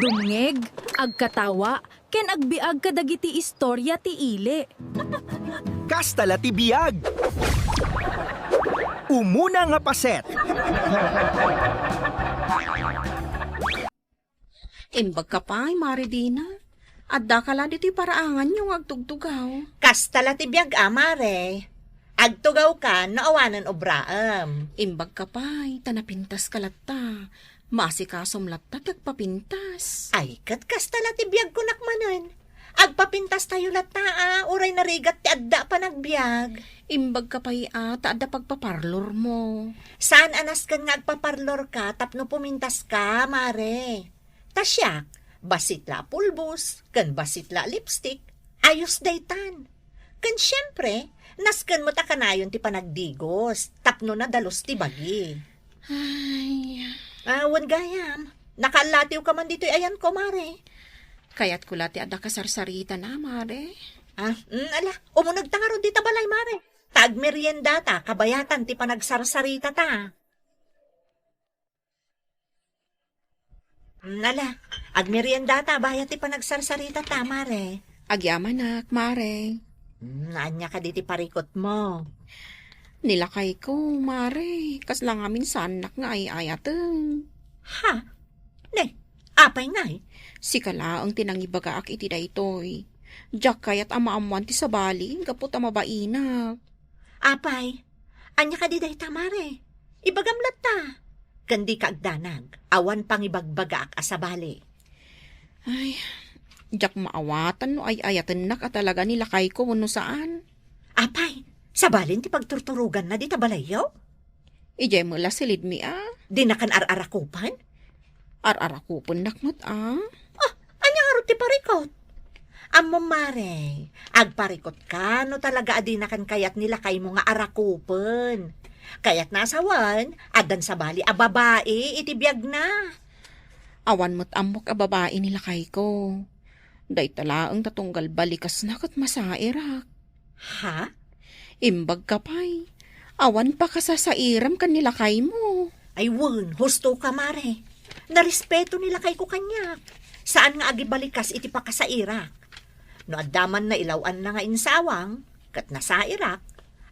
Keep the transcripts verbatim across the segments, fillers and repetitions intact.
Dumngeg, agkatawa, ken agbiag kadagiti istoria ti ili. Kasta la ti biag. Umuna nga paset. Imbagka pay, Mare Dina. Addaka la ditoy paraanganyo nga agtugtugaw. Kasta la ti biag a, Mare. Agtugawka no awanen obraem. Imbagka pay, ta napintaska latta. Maasikasom latta ti agpapintas. Ay, ket kasta la ti biag kunak manen. Agpapintastayo latta a, uray narigat ti adda a panagbiag. Imbagka pay a, ta adda pagpaparlormo. Saan a nasken nga agpaparlorka tapno pumintaska, Mare? Ta siak, bassit la a pulbos, ken bassit la a lipstick, ayos daytan. Ken siempre, nasken met a kanayon ti panagdigos, tapno nadalus ti bagi. Ay. Ah, wen gayam, nakaallatiwka man ditoy ayanko, Mare. Kayatko la ti adda kasarsaritana, Mare. Ah, mm, ala, umunegta ngarud dita balay, Mare. Ta agmeriendata, kabayatan ti panagsarsaritata. Nala, agmeriendata, bayat ti panagsarsaritata, Mare. Agyamanak, Mare. Hmm, ania kadi ti parikutmo? Ni lakayko, Mare, kasla ngamin saannak nga ay-ayaten. Ha? Ne, apay ngay? Sika laeng ti nangibagaak iti daytoy. Diak kayat a maammoan ti sabali, gapu ta mabainak. Apay, ania kadi dayta, Mare? Ibagam latta. Ken dika agdanag, awan pangibagbagaak a sabali. Ay, diak maawatan no ay-ayatennak a talaga ni lakayko wenno saan. Apay, sabalin ti pagturturoganna dita balayyo? Idiay met la silidmi a. Dinakan ar-arakupan? Ar-arakupennak met a. Ah, ania ngarud ti parikut? Ammom, Mare, agparikutka no talaga a dinakan kayat ni lakaymo nga arakupen. Kayatna a sawen, addan sabali a babai iti biagna. Awan met ammok a babai ni lakayko. Dayta laeng ta tunggal balikasna ket masairak. Ha? Imbagka pay, awan pakasasairam ken ni lakaymo. Ay wen, husto ka, Mare. Narespeto ni lakayko kaniak. Saan nga agibalikas iti pakasairak. No adda man nailaw-anna nga insawang, ket nasairak,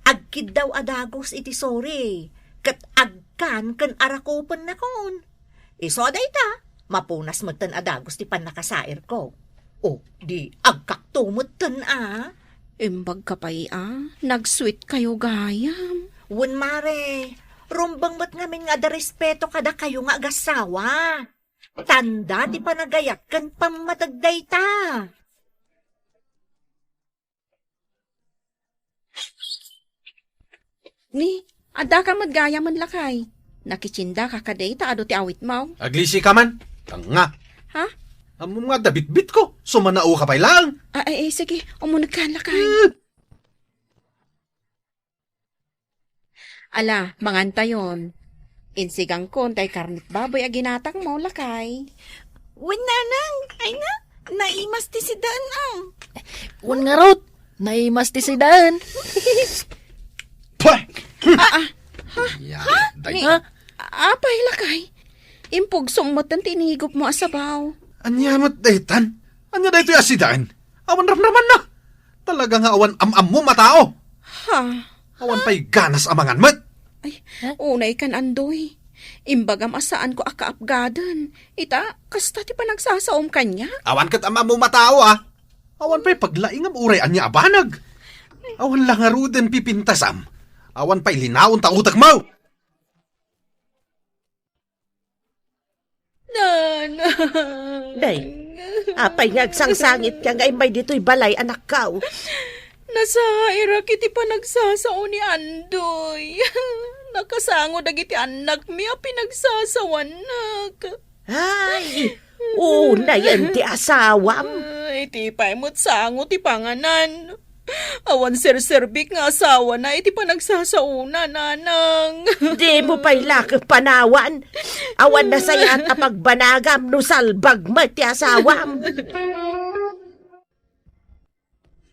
agkiddaw a dagus iti suri, ket agkan ken arakupennakon. Isu a dayta, mapunas metten a dagus ti pannakasairko. O, di agkakto metten a. Imbagka pay a, nag-sweet kayo gayam. Wen, Mare, rumbeng met ngamin nga adda respeto kadakayo nga agassawa. Tanda ti panagayat ken pammateg dayta. Ni, addaka met gayam lakay. Nakitiendaka kadi ta adu ti awitmo? Aglisi ka man. Tanga. Ha? Ammom nga adda bitbitko. Sumanao ka pay laeng. Ah, ay, ay, sige. Umuneg ka, lakay. Eh. Ala, mangantayon. Insigangkon tay karnet baboy a ginatangmo, lakay. Wen, nanang, ay na, naimas ti sidaen, ah. Wen ngarud, naimas ti sidaen. Pah! Ah, ah. Ya, day. Ni, apay, lakay? Impugsom metten ti inigupmo a sabaw. Ania met daytan? Ania daytoy a sidaen? Awan ramramanna. Talaga nga awan am-ammom a tao. Ha? Awan pay ganas a mangan met. Ay, unay kan, Andoy. Imbagam a saanko a kaapgaden. Ita, kasta ti panagsasaom kaniak. Awan ket am-ammom a tao, ah. Awan pay paglaingam uray ania a banag. Awan la ngaruden pipintasam. Awan pay linaon ta utekmo. Nanang. Day, apay nga agsangsangitka nga immay ditoy balay, anakko? Nasairak iti panagsasao ni Andoy. Nakasango dagiti annakmi a pinagsasawanak. Ay, unayen ti asawam. Ay, iti pay met sango ti panganan. Awan serserbik nga asawana iti panagsasaona, nanang. Dimo pay la ket panawan. Awan nasayaat a pagbanagam no salbag met ti asawam.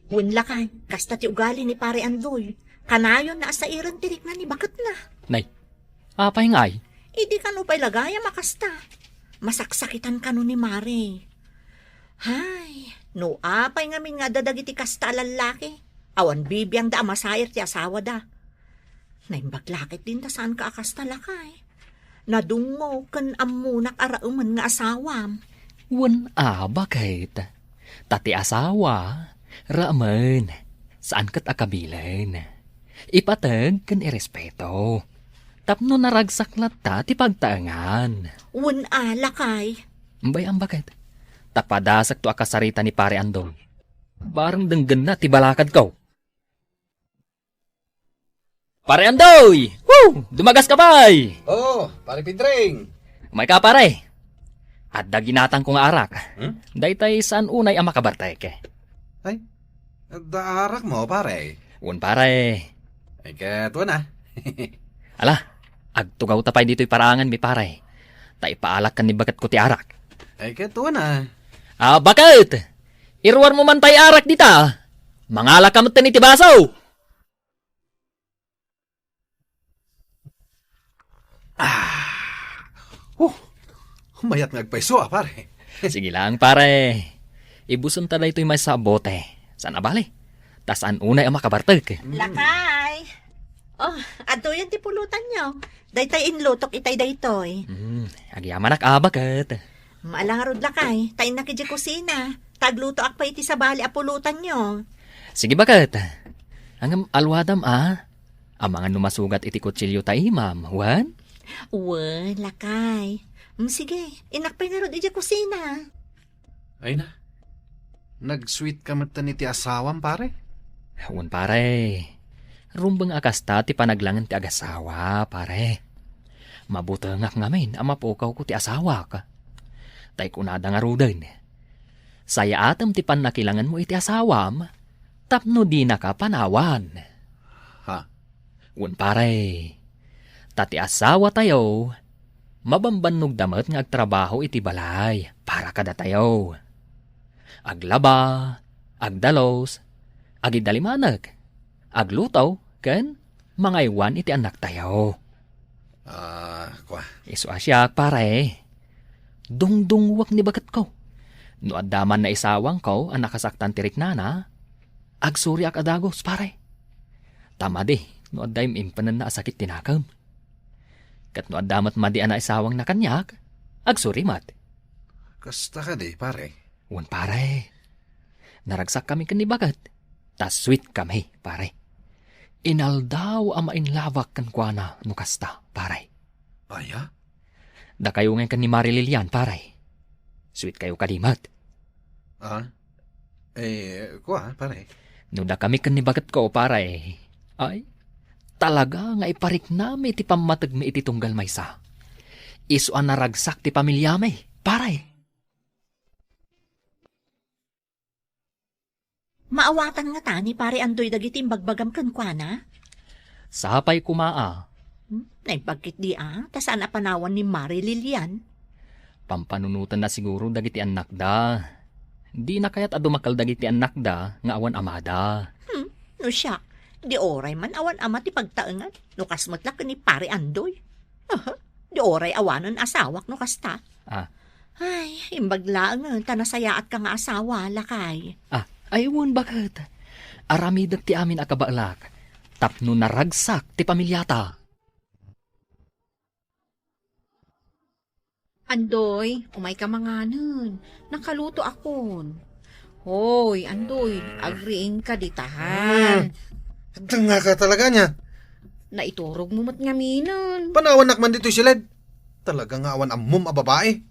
Wen lakay, kasta ti ugali ni Pare Andoy. Kanayonna a sairen ti rikna ni baketna. Nay, apay ngay? Idi kano pay la gayam a kasta. Masaksakitan kano ni Mare. Hay, no apay ngamin nga adda dagiti kasta a lallaki, awan bibiangda a masair ti asawada. Naimbag la ket dinta saan ka a kasta, lakay. Nadungngo ken ammonak a raemen nga asawam. Wen a, baket. Ta ti asawa, raemen, saan ket a kabilen. Ipateg ken irespeto. Tapno naragsak latta ti pagtaengan. Wen a, lakay. Bay-am, baket. Ta padasekto a kasarita ni Pare Andong. Bareng denggenna ti balakadko. Pare Andoy! Woo! Dumagas ka pay! Oh, Pare Pedring! Umay ka, pare. Adda ginatangko nga arak. Hmm? Daytay saan unay a makabartek. Ay, adda arakmo, pare? Wen, pare. Ay, ket wen a. Ala, agtugaw ta pay ditoy paraanganmi, pare. Ta ipaalak ken ni baketko ti arak. Ay, ket wen a. Ah, baket! Iruarmo man pay arak dita. Mangalak ka met iti baso. Ah. Huh. Mayat nga agpayso a, pare. Sige lang, pare. Ibusen ta daytoy maysa a bote. Saan a bale? Ta saan unay a makabartek. Lakay. Oh, adtoyen ti pulutanyo. Daytay inlutok itay daytoy. Hmm, agyamanak a, baket. Maala ngarud, lakay, ta innak idiay kusina. Ta aglutoak pay iti sabali a pulutanyo. Sige, baket. Ngem alwadam a. Amangan no masugat iti kutsilio ta imam, wen? Wen, lakay. Mm, sige, innak pay ngarud idiay kusina. Ay na, nag-sweet ka met iti asawam, pare? Wen, pare. Rumbeng a kasta ti panaglangen ti agasawa, pare. Mabutengak ngamin a mapukawko ti asawak. Tay kunada ngaruden, sayaatem ti pannakilangenmo iti asawam tapno dinaka panawan. Ha? Wen, pare. Ta ti asawatayo, mabambannogda met nga agtrabaho iti balay para kadatayo. Aglaba, agdalos, agidalimanek, agluto, ken mangaywan iti annaktayo. Ah, kua. Isu a siak, pare. Dungdungngoek ni baketko. No adda man naisawangko a nakasaktan ti riknana, agsuriak a dagus, pare. Ta madi, no adda im-impenenna a sakit ti nakem. Ket no adda met madi a naisawangna kaniak, agsuri met. Kasta kadi, pare? Wen, pare. Naragsakkami ken ni baket. Ta sweet kami, pare. Inaldaw a mainlabak kenkuana no kasta, pare. Aya? Dakayo ngay ken ni Mari Lilian, pare. Sweet kayo kadi met. Ah? Eh, kua, pare? No dakami ken ni baketko, pare. Ay, talaga nga ipariknami ti pammategmi iti tunggal maysa. Isu a naragsak ti pamiliami, pare. Maawatan ngata ni Pare Andoy dagiti imbagbagam kenkuana? Sapay koma a. Hmm? Naimbag ketdi a, ta saan a panawan ni Mari Lilian? Pampanunotenna siguro dagiti annakda. Dina kayat a dumakkel dagiti annakda nga awan amada. Hmm, no siak, di uray man awan ama ti pagtaengan, no kas met la ken ni Pare Andoy. Aha, di uray awanen asawak no kasta. Ah. Ay, imbag laengen ta nasayaatka nga asawa, lakay. Ah, ay wen, baket. Aramidek ti amin a kabaelak tapno naragsak ti pamiliata. Andoy, umayka manganen. Nakalutoakon. Hoy, Andoy, agriingka ditahan. Hmm. Adda nga ka talaga niya. Naiturogmo met ngaminen. Panawannak man ditoy siled. Talaga nga awan ammom a babae.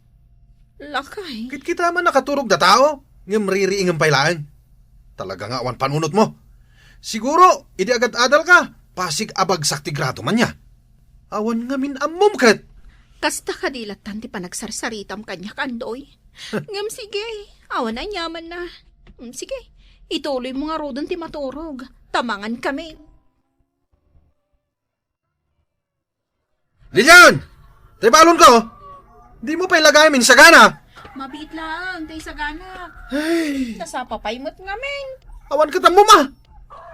Lakay. Kitkita man nakaturog da tao, ngem ririingem pay laeng. Talaga nga awan panunotmo. Siguro, idi agad-adal ka, pasig a bagsak ti grado man niya. Awan ngamin ammom ket. Kasta kadi lattan ti panagsarsaritam kaniak, Andoy. Ngem sige, awan aniamanna. Mm, sige, ituloymo ngaruden ti maturog. Ta mangan kami. Lilian! Tay balonko! Dimo pay lagayam insagana! Mabiit laeng tay sagana. Ay! Nasapa pay met ngamin. Awan ket ammom a!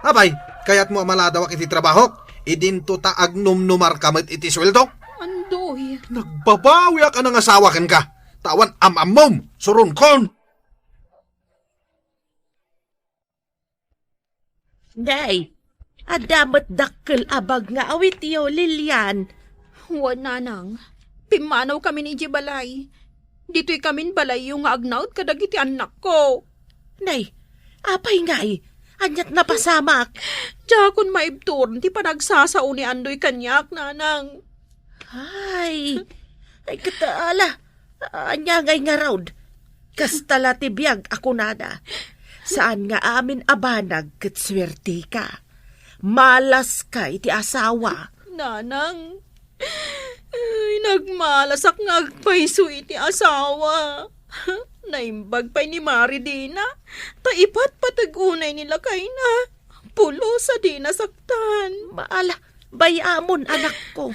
Apay, kayatmo a maladawak iti trabahok? Idinto ta agnumnumarka met iti sueldok? Andoy. Nagbabawiak a nangasawa kenka. Ta awan am-ammom, suronkon. Nay, adda met dakkel a bag nga awityo, Lilian. Wen, nanang. Pimmanawkamin idiay balay. Ditoykamin balayyo nga agnaed kadagiti annakko. Nay, apay ngay? Aniat napasamak? Diakon maibturan ti panagsasao ni Andoy kaniak, nanang. Ay, ay, ket ala, ania ngay ngarud? Kasta la ti biag a kunana. Saan nga amin a banag ket suerteka. Malaska iti asawa. Nanang, ay, nagmalasak nga agpayso iti asawa. Naimbag pay ni Mari Dina, ta ipatpateg unay ni lakayna. Pulos a di nasaktan. Maala, bay-amon, anakko.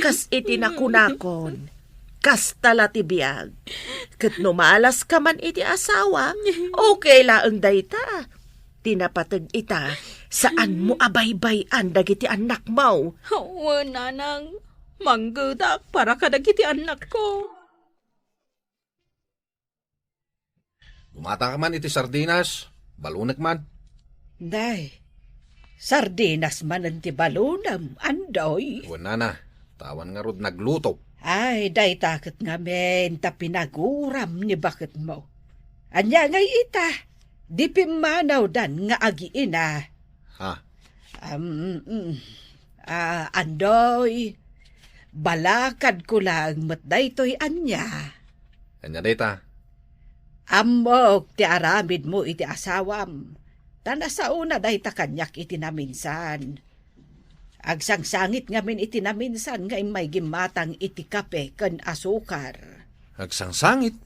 Kas iti nakunakon, kasta la ti biag. Ket no malaska man iti asawa, okay laeng dayta. Ti napateg ita, saanmo a baybay-an dagiti annakmo. Wen, nanang, manggedak para kadagiti annakko. Gumata ka man iti sardinas, balonek man. Day, sardinas manen ti balonem, Andoy? Wen, nana, ta awan ngarud nagluto. Ay, dayta ket ngamin ta pinaguram ni baketmo. Ania ngay ita, di pimmanawdan nga agiina? Ha? Am, mm. Ah, Andoy, balakadko laeng met daytoy ania? Ania dayta? Ammok ti aramidmo iti asawam, ta nasaona dayta kaniak iti naminsan. Agsangsangit ngamin iti naminsan nga immay gimmatang iti kape ken asukar. Agsangsangit?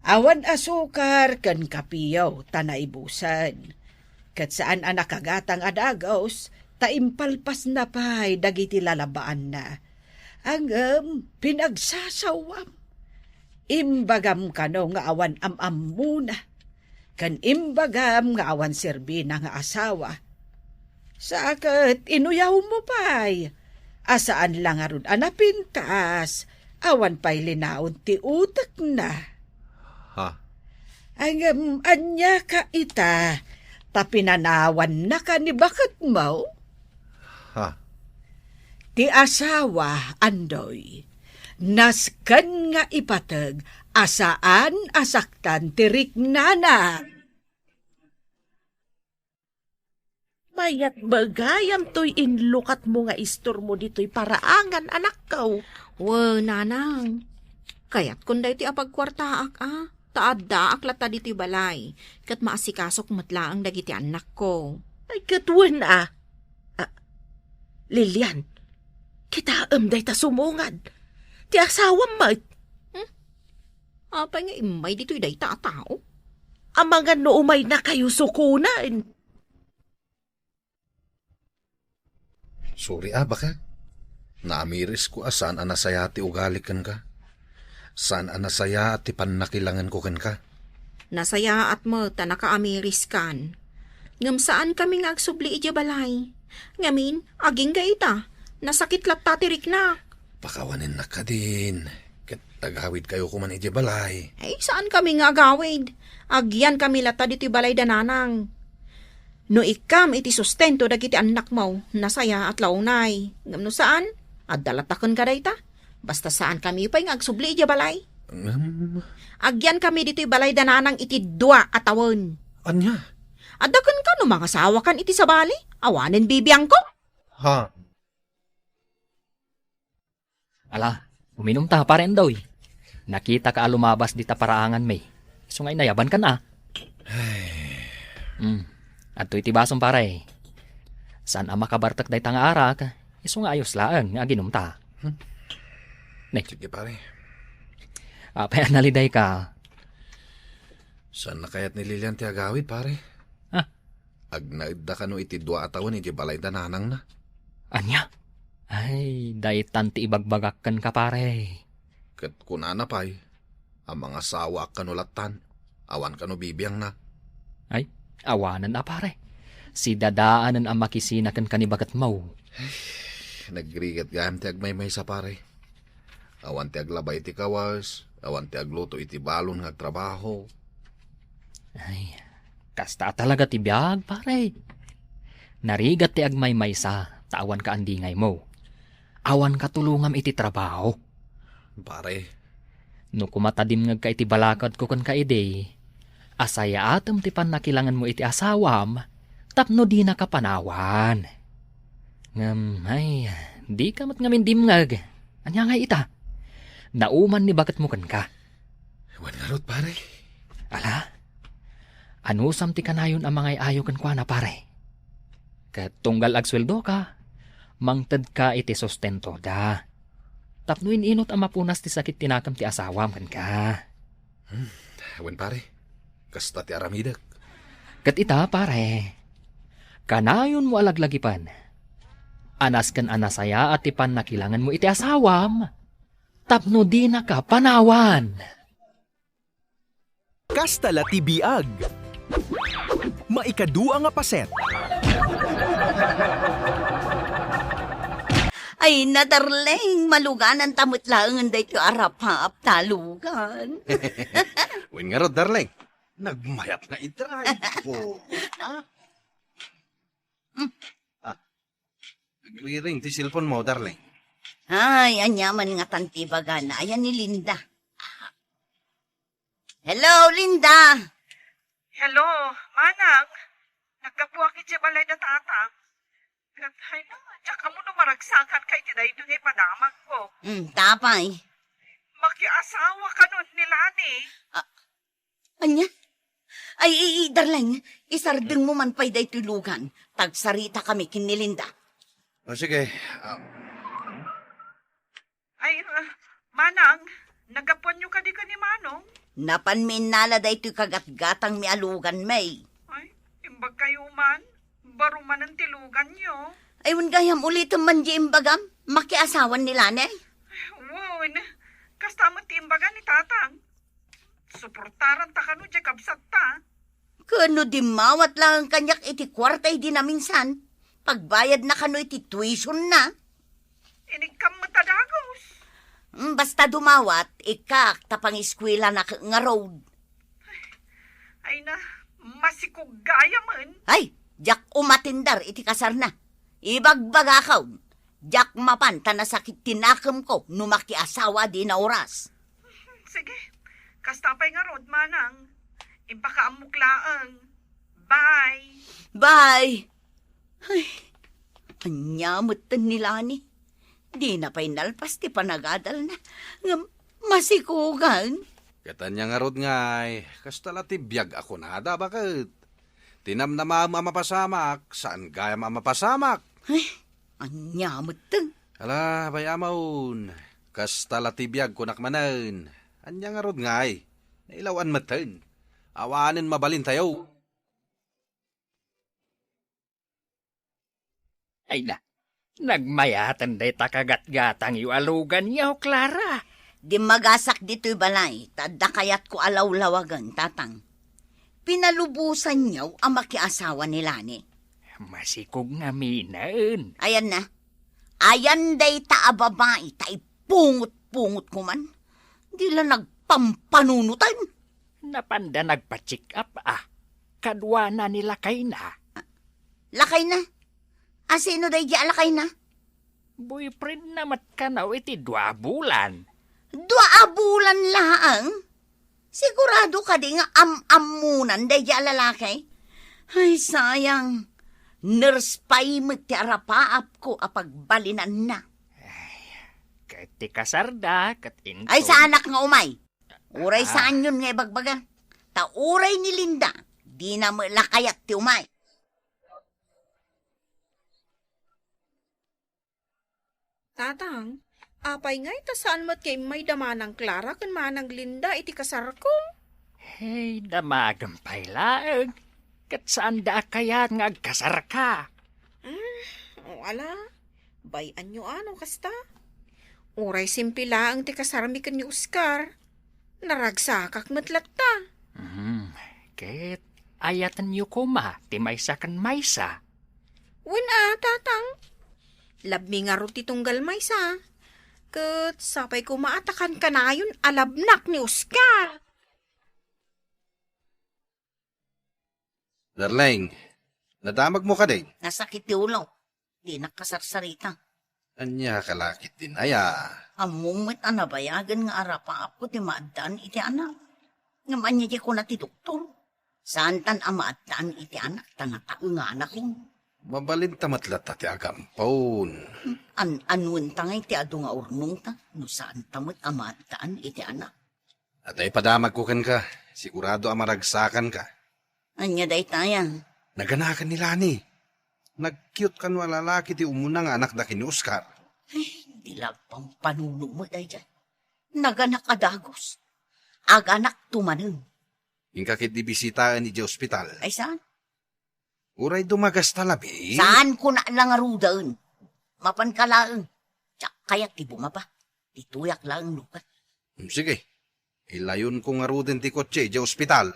Awan asukar ken kapeyo ta naibusen. Ket saan a nakagatang a dagus, ta impalpasna pay dagiti lalabaanna. Ngem pinagsasawam. Imbagam kano nga awan am-ammona, ken imbagam nga awan serbina nga asawa. Sa ket inuyawmo pay, a saan la ngarud a napintas, awan pay linaon ti utekna. Ha? Ngem ania ka ita, ta pinanawannaka ni baketmo? Ha? Ti asawa, Andoy, nasken nga ipateg a saan a saktan ti riknana. Mayat met gayam toy inlukatmo nga istormo ditoy paraangan, anakko. Wen, nanang. Kayatkon daytoy a pagkuartaak, a. Ta addaak latta ditoy balay, ket maasikasok met laeng dagiti annakko. Ay, ket wen, a. A, Lilian, kitaem dayta sumungad. Ti asawam met. Hmm? Apay nga immay ditoy dayta a tao? Amangan no umaynakayo sukonen. Sorry a, baka. Naamirisko a saan a nasayaat ti ugali kenka. Saan a nasayaat ti pannakilangenko kenka. Nasayaat met ta nakaamiriskan. Ngem saankami nga agsubli idiay balay. Ngamin, agingga ita, nasakit latta ti riknak. Pakawanennak kadin. Ket agawidkayo koman idiay balay. Ay, saankami nga agawid. Agyankami latta ditoy balay da nanang. No ikkam iti sustento dagiti annakmo, nasayaat la unay. Ngem no saan, adda latta kenka dayta. Basta saankami pay nga agsubli idiay balay. Ngem? Agyankami ditoy balay da nanang iti dua a tawen. Ania? Adda kenka no mangasawakan iti sabali, awanen bibiangko. Ha? Ala, uminum ta, Pare Andoy. Nakitaka a lumabas dita paraanganmi. Isu nga inayabankan a. Ay. Hmm. Adtoy ti basom, pare. Saan a makabartek dayta nga arak, isu nga ayos laeng nga aginum ta. Hmm. Ne. Sige, pare. Apay a nalidayka? Saan a kayat ni Lilian ti agawid, pare? Ah, Agnaedda kano iti dua a tawen idiay balay da nanangna. Ania? Ay, daytan ti ibagbagak kenka, pare. Ket kunana pay, a mangasawaak kano lattan, awan kano bibiangna. Ay, awanen a, pare. Sidadaanen a makisina kenka ni baketmo. Nagrigat gayam ti agmaymaysa, pare. Awan ti aglaba iti kawes, Awan ti agluto iti balon nga agtrabaho. Ay, kasta a talaga ti biag, pare. Narigat ti agmaymaysa, ta awanka andingaymo. Awanka tulongam iti trabaho. Pare. No kumatadimngegka iti balakadko kenka idi, asayaatem ti pannakilangenmo iti asawam tapno dinaka panawan. Ngem, ay, dika met ngamin dimngeg. Ania ngay ita? Nauman ni baketmo kenka. Wen ngarud, pare. Ala? Anusam ti kanayon a mangay-ayo kenkuana, pare? Ket tunggal agsueldoka, mangtedka iti sustentoda. Tapno in-inot a mapunas ti sakit ti nakem ti asawam kenka. Hmm, wen, pare. Kasta ti aramidek. Ket ita, pare, kanayonmo a laglagipen a nasken a nasayaat ti pannakilangenmo iti asawam tapno dinaka panawan. Kasta la ti biag. Maikadua nga paset. Ay, na, darling, maluganan ta met laengen daytoy a rapaap ta lugan. Wen ngarud, darling. Nagmayat nga i-drive ko. Ah? Hmm. Ah. Nagriring ti cellphone mo, darling. Ay, aniaman ngatan ti ibagana. Ayan ni Linda. Hello, Linda! Hello, Manang. Naggapuak iti balay da Tatang. Ket, ay na, diak ammo no maragsakanka iti daytoy nga ipadamagko. Hmm, apay? Makiasawa kano ni Lani. Ah, ania? Ay, i-, i-, darling, isardengmo man pay daytoy lugan. Tagsaritakami ken ni Linda. O, sige. Ah, Ay, ah, Manang, naggapuanyo kadi ken ni Manong? Napanmi innala daytoy kagatgatangmi a lugan, May. Ay, imbagkayo man, baro manen ti luganyo. Ay, wen gayam, ulitem man diay imbagam, makiasawan ni Lani? Wen, kasta met ti imbaga ni Tatang. Suportaranta kano diay kabsatta. Ken no dimmawat laeng kaniak iti kuarta idi naminsan, pagbayadna kano iti tuition na. Inikkam met a dagus. Mm, basta dumawat, ikkak ta pangiskuelana ngarud. Ay na, masikog gayamen. Ay, diak umatindar iti kasarna. Ibagbagakon, diak mapan ta nasakit ti nakemko no makiasawa a di naoras. Sige, kasta pay ngarud, Manang. Impakaammok laeng. Bye. Bye. Ay, ania metten ni Lani? Dina pay nalpas ti panagadalna. Ngem masikogan. Ket ania ngarud ngay, kasta la ti biag a kunada, baket? Tinamnamaem a mapasamak, saan gayam a mapasamak. Ay, ania metten? Ala, bay-amon, kasta la ti biag kunak manen. Ania ngarud ngay? Nailaw-an metten. Awanen mabalintayo. Ay na, nagmayaten dayta kagatgatangyo a luganyo, Clara. Dimmagasak ditoy balay, ta adda kayatko a lawlawagen, Tatang. Pinalubosanyo a makiasawa ni Lani. Masikog ngaminen. Ayan na. Ayan dayta a babai, ta ipungot-pungotko man. Di la nagpampanunotan. Napanda nagpa-check up, a. Kaduana ni lakayna. Lakayna? A, sino daydi a lakayna? Boyfriendna met kano iti dua a bulan. Dua a bulan laeng? Sigurado kadi nga am-ammonan daydi a lalaki? Ay, sayang. Nurse pay met ti arapaapko a pagbalinanna. Ay, ket ti kasarda, ket inton... Ay, saanak nga umay. Uray saanyon nga ibagbaga. Ta uray ni Linda, dina met la kayat ti umay. Tatang, apay ngay ta saan met nga immay da Manang Clara ken Manang Linda iti kasarko? Hey, damagem pay laeng. Ket saanda a kayat nga agkasarka. Hmm, o ala, bay-anyo a no kasta? Uray simple laeng ti kasarmi ken ni Oscar, naragsakak met latta. Hmm, ket ayatenyo koma ti maysa ken maysa. Wen a, Tatang. Labmi ngarud ti tunggal maysa. Ket sapay koma a ta kankanayon a labnak ni Oscar. Darling, nadamagmo kadi? Nasakit ti ulo. Dinak kasarsarita. Ania ka la ketdin aya? Ammom met a nabayagen nga arapaapko ti maaddaan iti anak. Ngem ania diay kuna ti doktor? Saantan a maaddaan iti anak ta nataenganakon. Mabalinta met latta ti agampon. An-anuen ta ngay ti adu nga urnongta no saanta met a maaddaan iti anak. Adda ipadamagko kenka, sigurado a maragsakanka. Ania daytaya? Naganakan ni Lani. Nag-cute kano a lalaki ti umuna nga anakda ken ni Oscar. Ay, di la pampanunom met daydiay. Naganak a dagus. Aganakto manen. Inka ketdi bisitaen idiay ospital. Ay, saan? Uray dumagasta labi. Saanko na la ngaruden. Mapanka laeng. Diak kayat ti bumaba. Ditoyak laeng lukat. Hmm, sige. Ilayonko ngaruden ti kotse idiay ospital.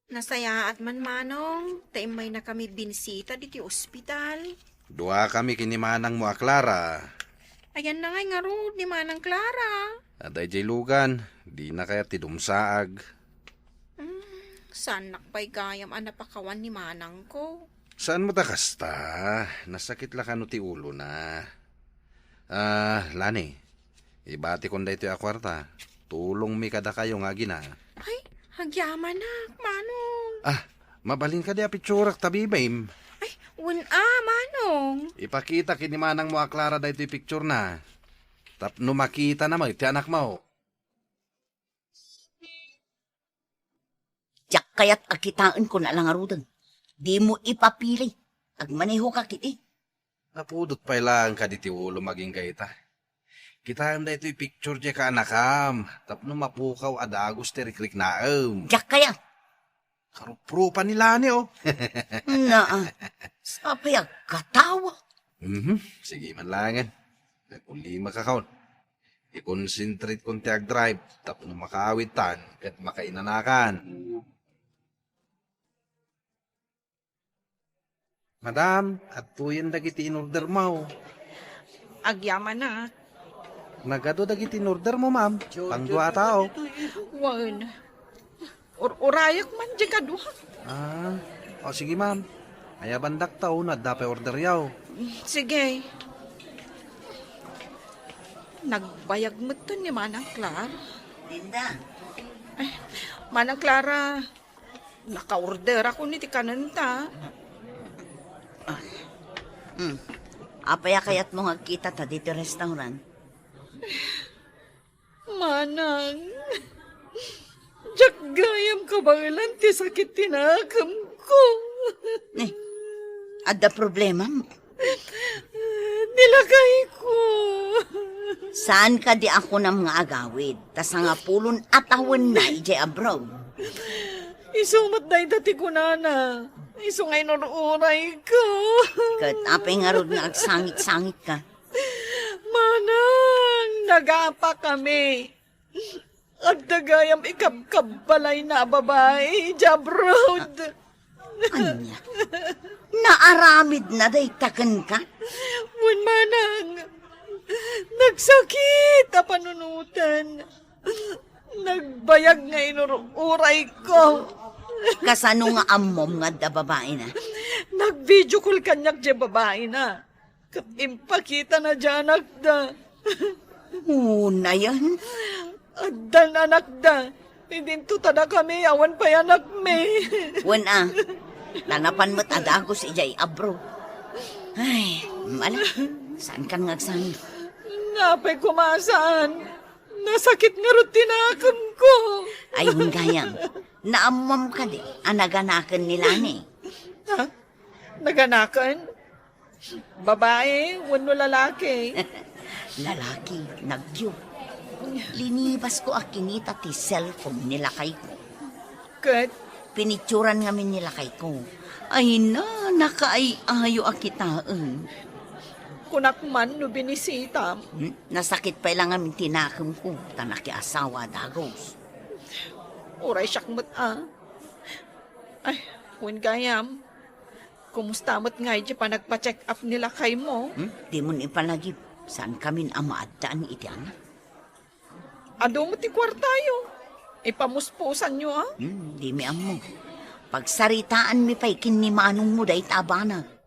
Nasayaat man, Manong, ta immaynakami binisita ditoy ospital. Duakami ken ni manangmo a Clara. Ayanna ngay ngarud ni Manang Clara? Adda idiay lugan, dina kayat ti dumsaag. Hmm, saannak pay gayam a napakawan ni manangko. Saan met a kasta? Nasakit la kano ti ulona? Ah, Lani, ibatikon daytoy a kuarta. Tulongmi kadakayo nga agina. Ay, agyamanak, Manong. Ah, mabalin kadi a pitsurak ta bibim? Ay, wen a, Manong. Ipakita ken ni manangmo a Clara daytoy picture na. Tapno makitana met ti anakmo. Diak kayat a kitaenko na la ngaruden. Dimo ipapili. Agmanehoka ketdi. Napudot pay laeng kadi ti ulom agingga ita. Kitaem daytoy picture diay kaanakam tapno mapukaw a dagus ti rikriknaem. Diak kayat. Karuprupa ni Lani, oh. Naa, sapay agkatawa. Mhm, sige man laengen. Nagproblemakakon. I-concentrate kon ti agdrive tapno makaawidtan ket makainanakan. Madam, adtoyen dagiti inordermo. Agyamanak. Nagadu dagiti inordermo, ma'am. Pangdua a tao. Wen. Ur-urayak man diay kadua. Ah, o sige, ma'am. Ayabandak ta no adda pay orderyo. Sige. Nagbayag metten ni Manang Clara. Linda. Ay, Manang Clara, nakaorderakon iti kanenta. Ah. Hmm. Apay a kayatmo nga agkitata ditoy restaurant? Manang, diak gayam kabaelan ti sakit ti nakemko. Eh, adda problemam? Ni lakayko. Saan kadi a kunam nga agawid? Ta sangapulon a tawenna idiay abroad. Isu met dayta ti kunana. Isu nga inur-urayko. Ket apay ngarud nga agsangit-sangitka? Manang, nagapakami. Adda gayam ikabkabbalayna a babai idiay abroad. Ania? Naaramidna dayta kenka? Wen, Manang, nagsakit a panunoten. Nagbayag nga inur-urayko. Kasano nga ammom nga adda babaina? Nag-video call kaniak diay babaina. Ket impakitana diay anakda. Unayen? Addan anakda. Idinto ta dakami awan pay anakmi. Wen a, ta napan met a dagus idiay abroad. Ay, mala, saankan nga agsangit? Apay koma a saan? Nasakit ngarud ti nakemko. Ay, wen gayam, naammom kadi a naganaken ni Lani? Ha? Naganaken? Babae wenno lalaki? Lalaki, nagyo. Linibasko a kinita ti cellphone ni lakayko. Ket? Pinicturan ngamin ni lakayko. Ay na, nakaay-ayo a kitaen. Kunak man no binisitam. Hmm? Nasakit pay la ngamin ti nakemko, ta nakiasawa a dagus. Uray siak met a. Ay, wen gayam. Kumusta met ngay ti panagpa-check up ni lakaymo? Hmm? Dimon ipalagip, saan kamin a maaddaan iti anak. Adu met ti kuartayo. Ipamuspusanyo, a? Hmm, dimi ammo. Pagsaritaanmi pay ken ni manongmo dayta a banag.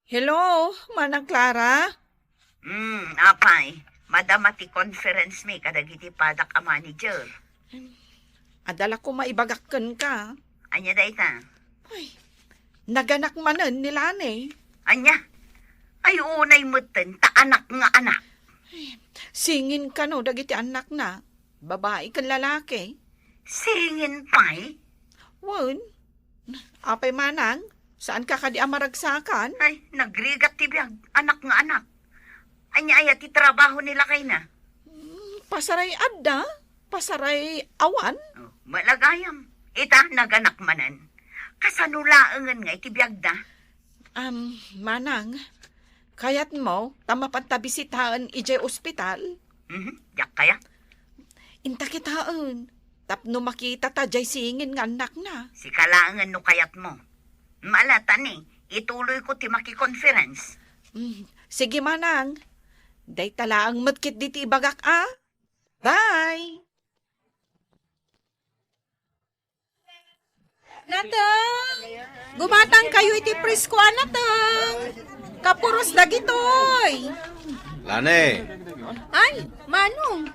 Hello, Manang Clara? Hmm, apay, madama ti conference mi kadagiti padak a manager. Adda la koma ibagak kenka. Ania dayta? Ay, naganak manen ni Lani. Ania? Ay, unay metten ta anak nga anak. Ay, singin kano dagiti annakna. Babai ken lalaki. Singin pay? Wen. Apay manang, saanka kadi a maragsakan? Ay, nagrigat ti biag, anak nga anak. Ania aya ti trabaho ni lakayna? Hmm, pasaray adda, pasaray awan. Oh, malagayam. Ita, naganak manen. Kasano laengen nga iti biagda? Am, manang, kayatmo ta mapanta bisitaen idiay ospital? Mhm, diak kayat. Inta kitaen, tapno makitata diay singin nga annakna. Sika laengen no kayatmo. Mala ta ni, ituloyko ti makikonferens. Mm, sige, manang. Dayta laeng met ketdi ti ibagak a. Bye! Nateng! Gumatang kayo iti presko a nateng! Kapuros dagitoy! Lani! Ay, Manong!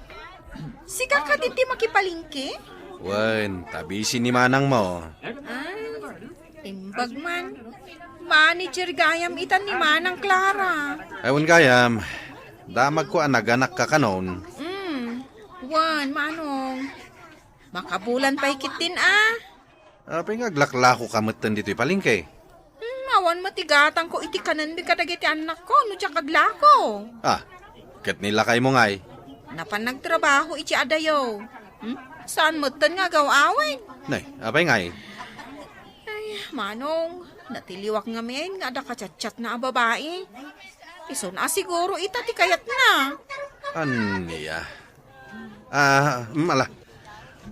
Sika kadi ti makipalengke? Wen, ta busy ni manangmo. Ay, imbag man. Manager gayam ita ni Manang Clara. Ay, wen gayam. Damagko a naganakka kanon. Mm. Wen, Manong. Makabulan pay ketdin a. Apay nga aglaklakoka metten ditoy palengke? Hmm, awan met igatangko iti kanenmi kadagiti annakko no diak aglako. Ah, ket ni lakaymo ngay? Napan nagtrabaho iti adayo. Hmm? Saan metten nga agaw-awid? Nay, apay ngay? Ay, Manong, natiliwak ngamin nga adda ka-chat-chatna a babai. Isun a siguro ita ti kayatna. Ania? Ah, mm, ala.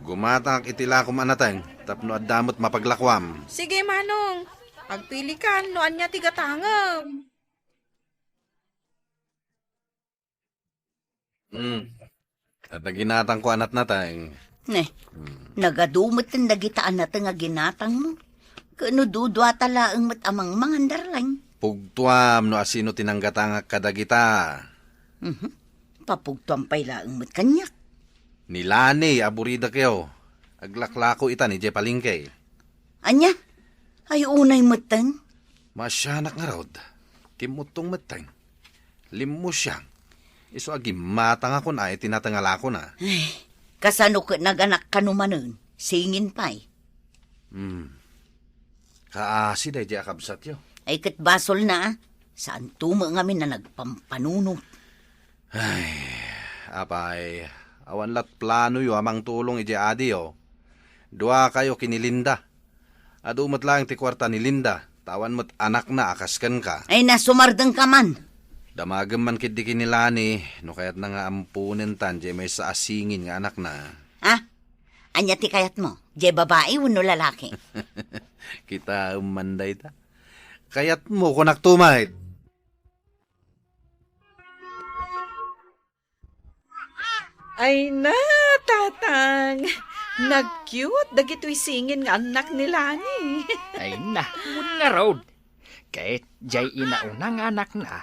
Gumatangak iti lakom a nateng tapno adda met mapaglakuam. Sige, Manong. Agpilikan no ania ti gatangem. Hmm. Adda ginatangko a natnateng. Ne, hmm, nagadu met dagita a nateng a ginatangmo. Ket no duduata laeng met a mangmangan, darling. Pugtuam no asino ti nanggatangak kadagita. Mhm. Papugtuam pay laeng met kaniak. Ni Lani a buridakyo. Aglaklako itan idiay palengke. Ania? Ay, unay metten? Maasianak ngarud. Kimmuttong metten. Limmusiang. Isu a gimmatangakon a iti nateng a lakona. Ay, kasano ket naganak kano manen? Singin pay. Hmm. Kaasi daydiay a kabsatyo. Ay, ket basolna, a. Saanto met ngamin a nagpampanunot. Ay, apay, awan lat planoyo a mangtulong idiay adiyo. Duakayo ken ni Linda. Adu met laeng ti kuarta ni Linda, ta awan met anakna a kas kenka. Ay, nasumardengka man. Damagem man ketdi ken ni Lani, no kayatna nga amponentan diay maysa a singin nga anakna. Ha? Ania ti kayatmo? Diay babai wenno lalaki? Kitaem man dayta. Kayatmo, kunak tumayt. Ay na, Tatang! Nag-cute dagitoy singin nga annak ni Lani. Ay na, wen ngarud. Ket diay inauna nga anakna,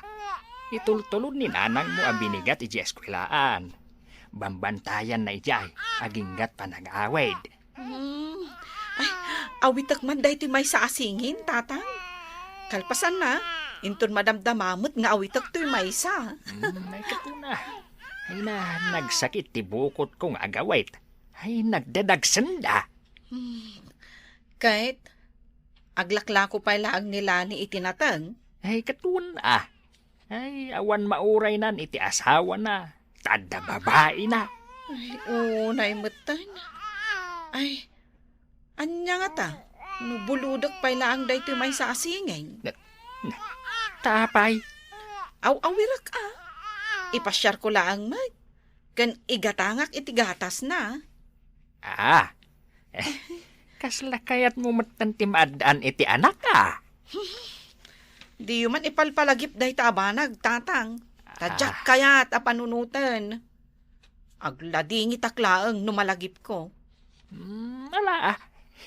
itultulod ni nanangmo a binigat idiay eskuelaan. Bambantayanna idiay, aginggat panag-awid. Hmm. Ay, awitek man daytoy maysa a singin, Tatang. Kalpasanna, inton madamdama met nga awitek toy maysa. Hmm, ay, katuna. Ay na, nagsakit ti bukotko nga agawit. Ay, nagdadagsenda. Hmm. Ket, aglaklako pay laeng ni Lani iti nateng? Ay, katuna. Ay, awan mauraynan iti asawana. ta adda babaina. Ay, unay metten. Ay, ania ngata? No bulodek pay laeng daytoy maysa a singing. Na, na, ta apay? Aw-awirek a. Ipasiarko laeng met. Ken igatangak iti gatasna. Ah, eh, kasla kayatmo metten ti maaddaan iti anak a? Diyo man ipalpalagip dayta a banag, Tatang. Ta diak Ah. kayat a panunoten. Agladingitak laeng no malagipko. Hmm, ala, ah.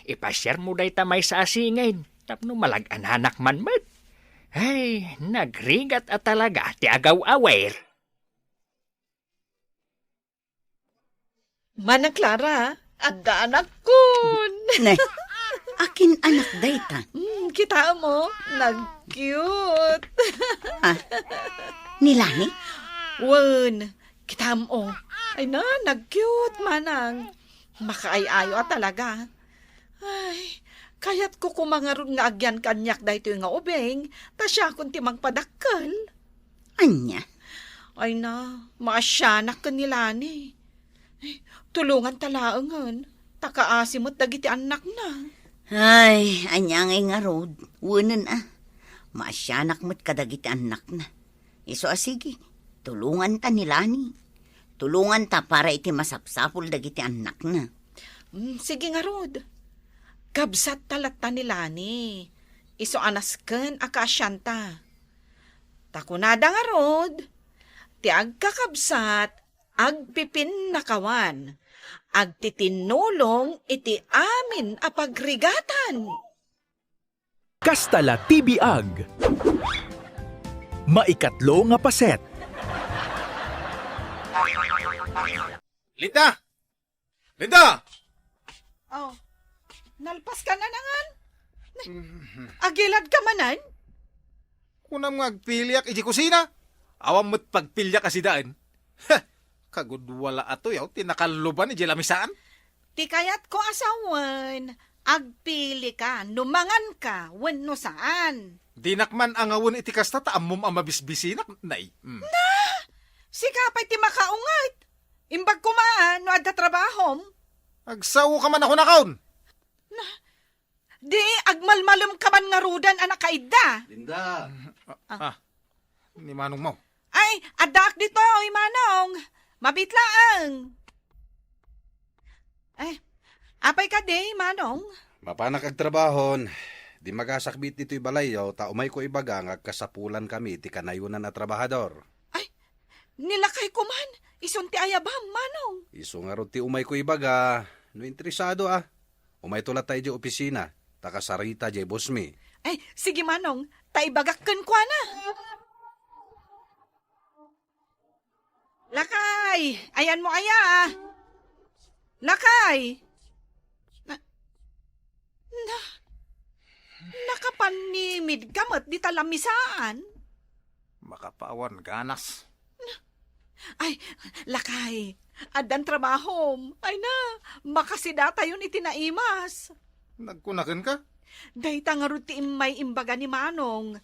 Ipasiarmo dayta maysa a singing tapno malag-ananak man met. Ay, nagrigat a talaga ti agaw-awir. Mana Clara, adda anakkon. Ne, akin anak dayta? Hmm, kitaem, oh, nag-cute. Ah, ni Lani? Wen, kitaem, oh. Ay na, nag-cute, manang. Makaay-ayo a talaga. Ay, kayatko koma ngarud nga agyan kaniak daytoy nga ubing, ta siakon ti mangpadakkel. Ania? Ay na, maasianak ken ni Lani. Ay, tulonganta laengen, ta kaasi met dagiti annakna. Ay, ania ngay ngarud, wenen a. Maasianak met kadagiti annakna. Isu a sige, tulonganta ni Lani. Tulonganta para iti masapsapul dagiti annakna. Mm, sige ngarud. Kabsatta latta ni Lani. Isu a nasken a kaasianta. Ta kunada ngarud, ti agkakabsat, agpipinnakawan, agtitinnulong iti amin a pagrigatan. Kasta la T V ag. Maikatlo nga paset. Linda! Linda! Oh, nalpas ka na nangan? Agilad ka manen? Kunam nga agpiliak iti kusina. Awan met pagpiliak a sidaen. Heh, kagudwala a tuyaw ti nakalluban iti lamisaan. Ti kayatko a sawen, agpili ka no mangan ka wenno saan. Dinak man angawen iti kasta ta ammom a mabisbisinak, nay. Mm. Na! Sika pay ti makaunget. Imbag koma no adda trabahom. Agsao ka man a kunakon. Na, di agmalmalem ka man ngaruden a nakaidda. Linda. Ah. Ah, ni Manong Mau. Ay, addaak ditoy, Manong. Mabit laeng. Ay, apay kadi, Manong? Mapanak agtrabahon. Di magasakbit ditoy balayyo, ta umayko ibaga nga agkasapulan kami ti kanayonan a trabahador. Ay, ni lakayko man, isun ti ayabam, Manong. Isu ngarud ti umayko ibaga, no interesado a. Umayto latta idiay opisina, ta kasarita diay boss mi. Ay, sige, Manong, ta ibagak kenkuana. Lakay, ayanmo aya? Lakay! Na, na, nakapannimid ka met dita lamisaan? Makapawan ganas. Ay, lakay, addan trabahom. Ay na, makasidatayon iti naimas. Nagkunaken ka? Dayta ngarud ti immay imbaga ni Manong.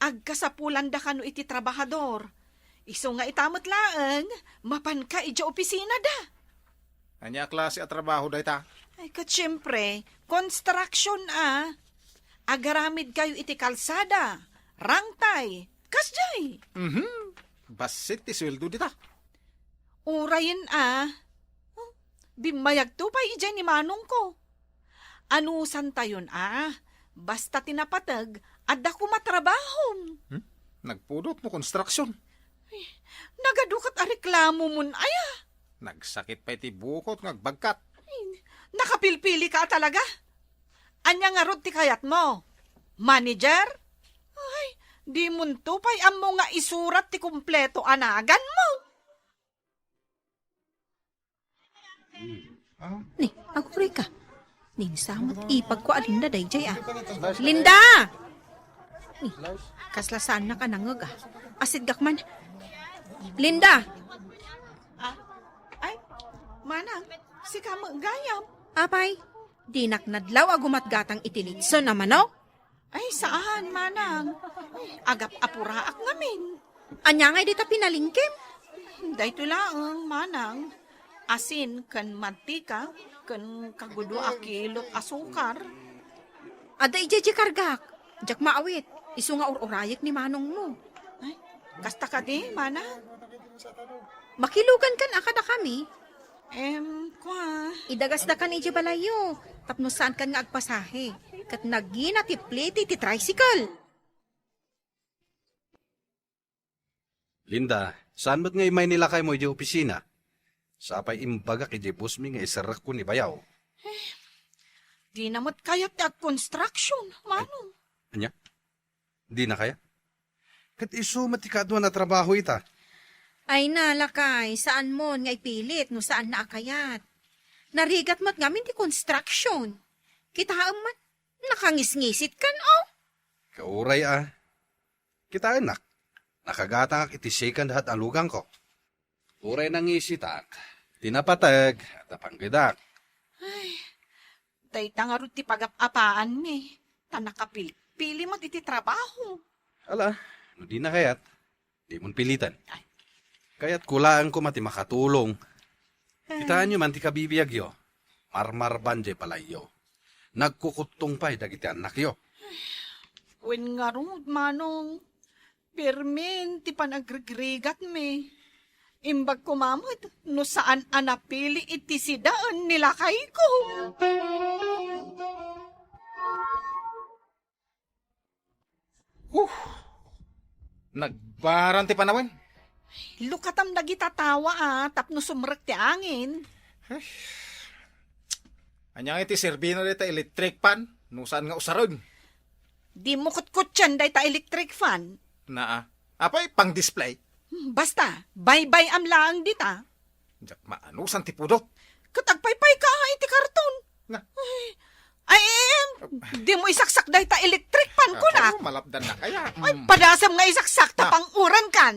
Agkasapulanda kano iti trabahador. Isu nga ita met laeng, mapanka idiay opisinada. Ania a klase a trabaho dayta? Ay, ket siempre, construction a. Agaramid kayo iti kalsada, rangtay, kasdiay. Mhm. Bassit ti sueldo dita. Urayen a. Huh? Bimmayagto pay idiay ni manongko. Anusantayon a. Basta ti napateg, adda koma trabahom. Hmm? Nagpudot no construction? Ay, nagadukat a reklamomon aya. Nagsakit pay ti bukot nga agbagkat. Ay, nakapilpili ka talaga. Ania ngarud ti kayatmo? Manager? Ay, dimonto pay ammo nga isurat ti kompleto a naganmo. Ni, aguray ka. Ni, samat ipagko a Linda dayjay a. Linda! Ni, kasla saannak a nangngeg a. Asidgak man. Linda! Ah, ay, manang, sika met gayam. Apay, dinak nadlaw a gumatgatang iti litson a manok? Ay, saan, manang. Agap-apuraak ngamin. Ania ngay dita pinalingkem? Daytoy laeng, manang, asin ken mantika ken kagudo a kilot asukar. Adda idiay diay kargak. Diak maawit. Isu nga ur-urayek ni manongmo. Ay, kasta kadi, manang? Makilugankan a kadakami. Em, kua. Idagasdakan idiay balayyo tapno saankan nga agpasahe. Ket nagina ti plete ti tricycle. Linda, saan met nga immay ni lakaymo idiay opisina? Sapay imbagak idiay boss mi nga iserrekko ni bayaw. Dina met kayat ti agconstruction, manong. Ania? Dina kayat? Ket isu met ti kaaduan a trabaho ita. Ay na, lakay, saanmon nga ipilit no saanna a kayat. Narigat met ngamin ti construction. Kitaem man, nakangisngisitkan, oh. Kauray a. Kitaennak, nakagatangak iti second hand a lugangko. Uray nangisitak, ti napateg, adda panggedak. Ay, dayta ngarud ti pagap-apaanmi, ta nakapilpili met iti trabaho. Ala, no dina kayat, dimon piliten. Ay. Kayatko laeng koma ti makatulong. Ay. Kitaenyo man ti kabibiagyo. Marmarban diay balayyo. Nagkukuttong pay dagiti annakyo. Wen ngarud, manong, pirmin ti panagrigrigatmi. Imbag koma met no saan a napili iti sidaen ni lakayko. Huh! Nagbaran ti panawen. Lukatam dagita tawa a tapno sumrek ti angin. Ay. Ania nga iti serbina dayta electric fan? No saan nga usaren? Dimo kutkutsian dayta electric fan. Naa. Apay, pang display? Hmm, basta, baybay-am laeng dita. Diak maanusan ti pudot. Ket agpaypayka iti karton. Na. Ay, ay, em, dimo isaksak dayta electric fan, kunak. Apay, malapdan na kaya. Ay, mm, padasem nga isaksak ta, na, pang-urenkan.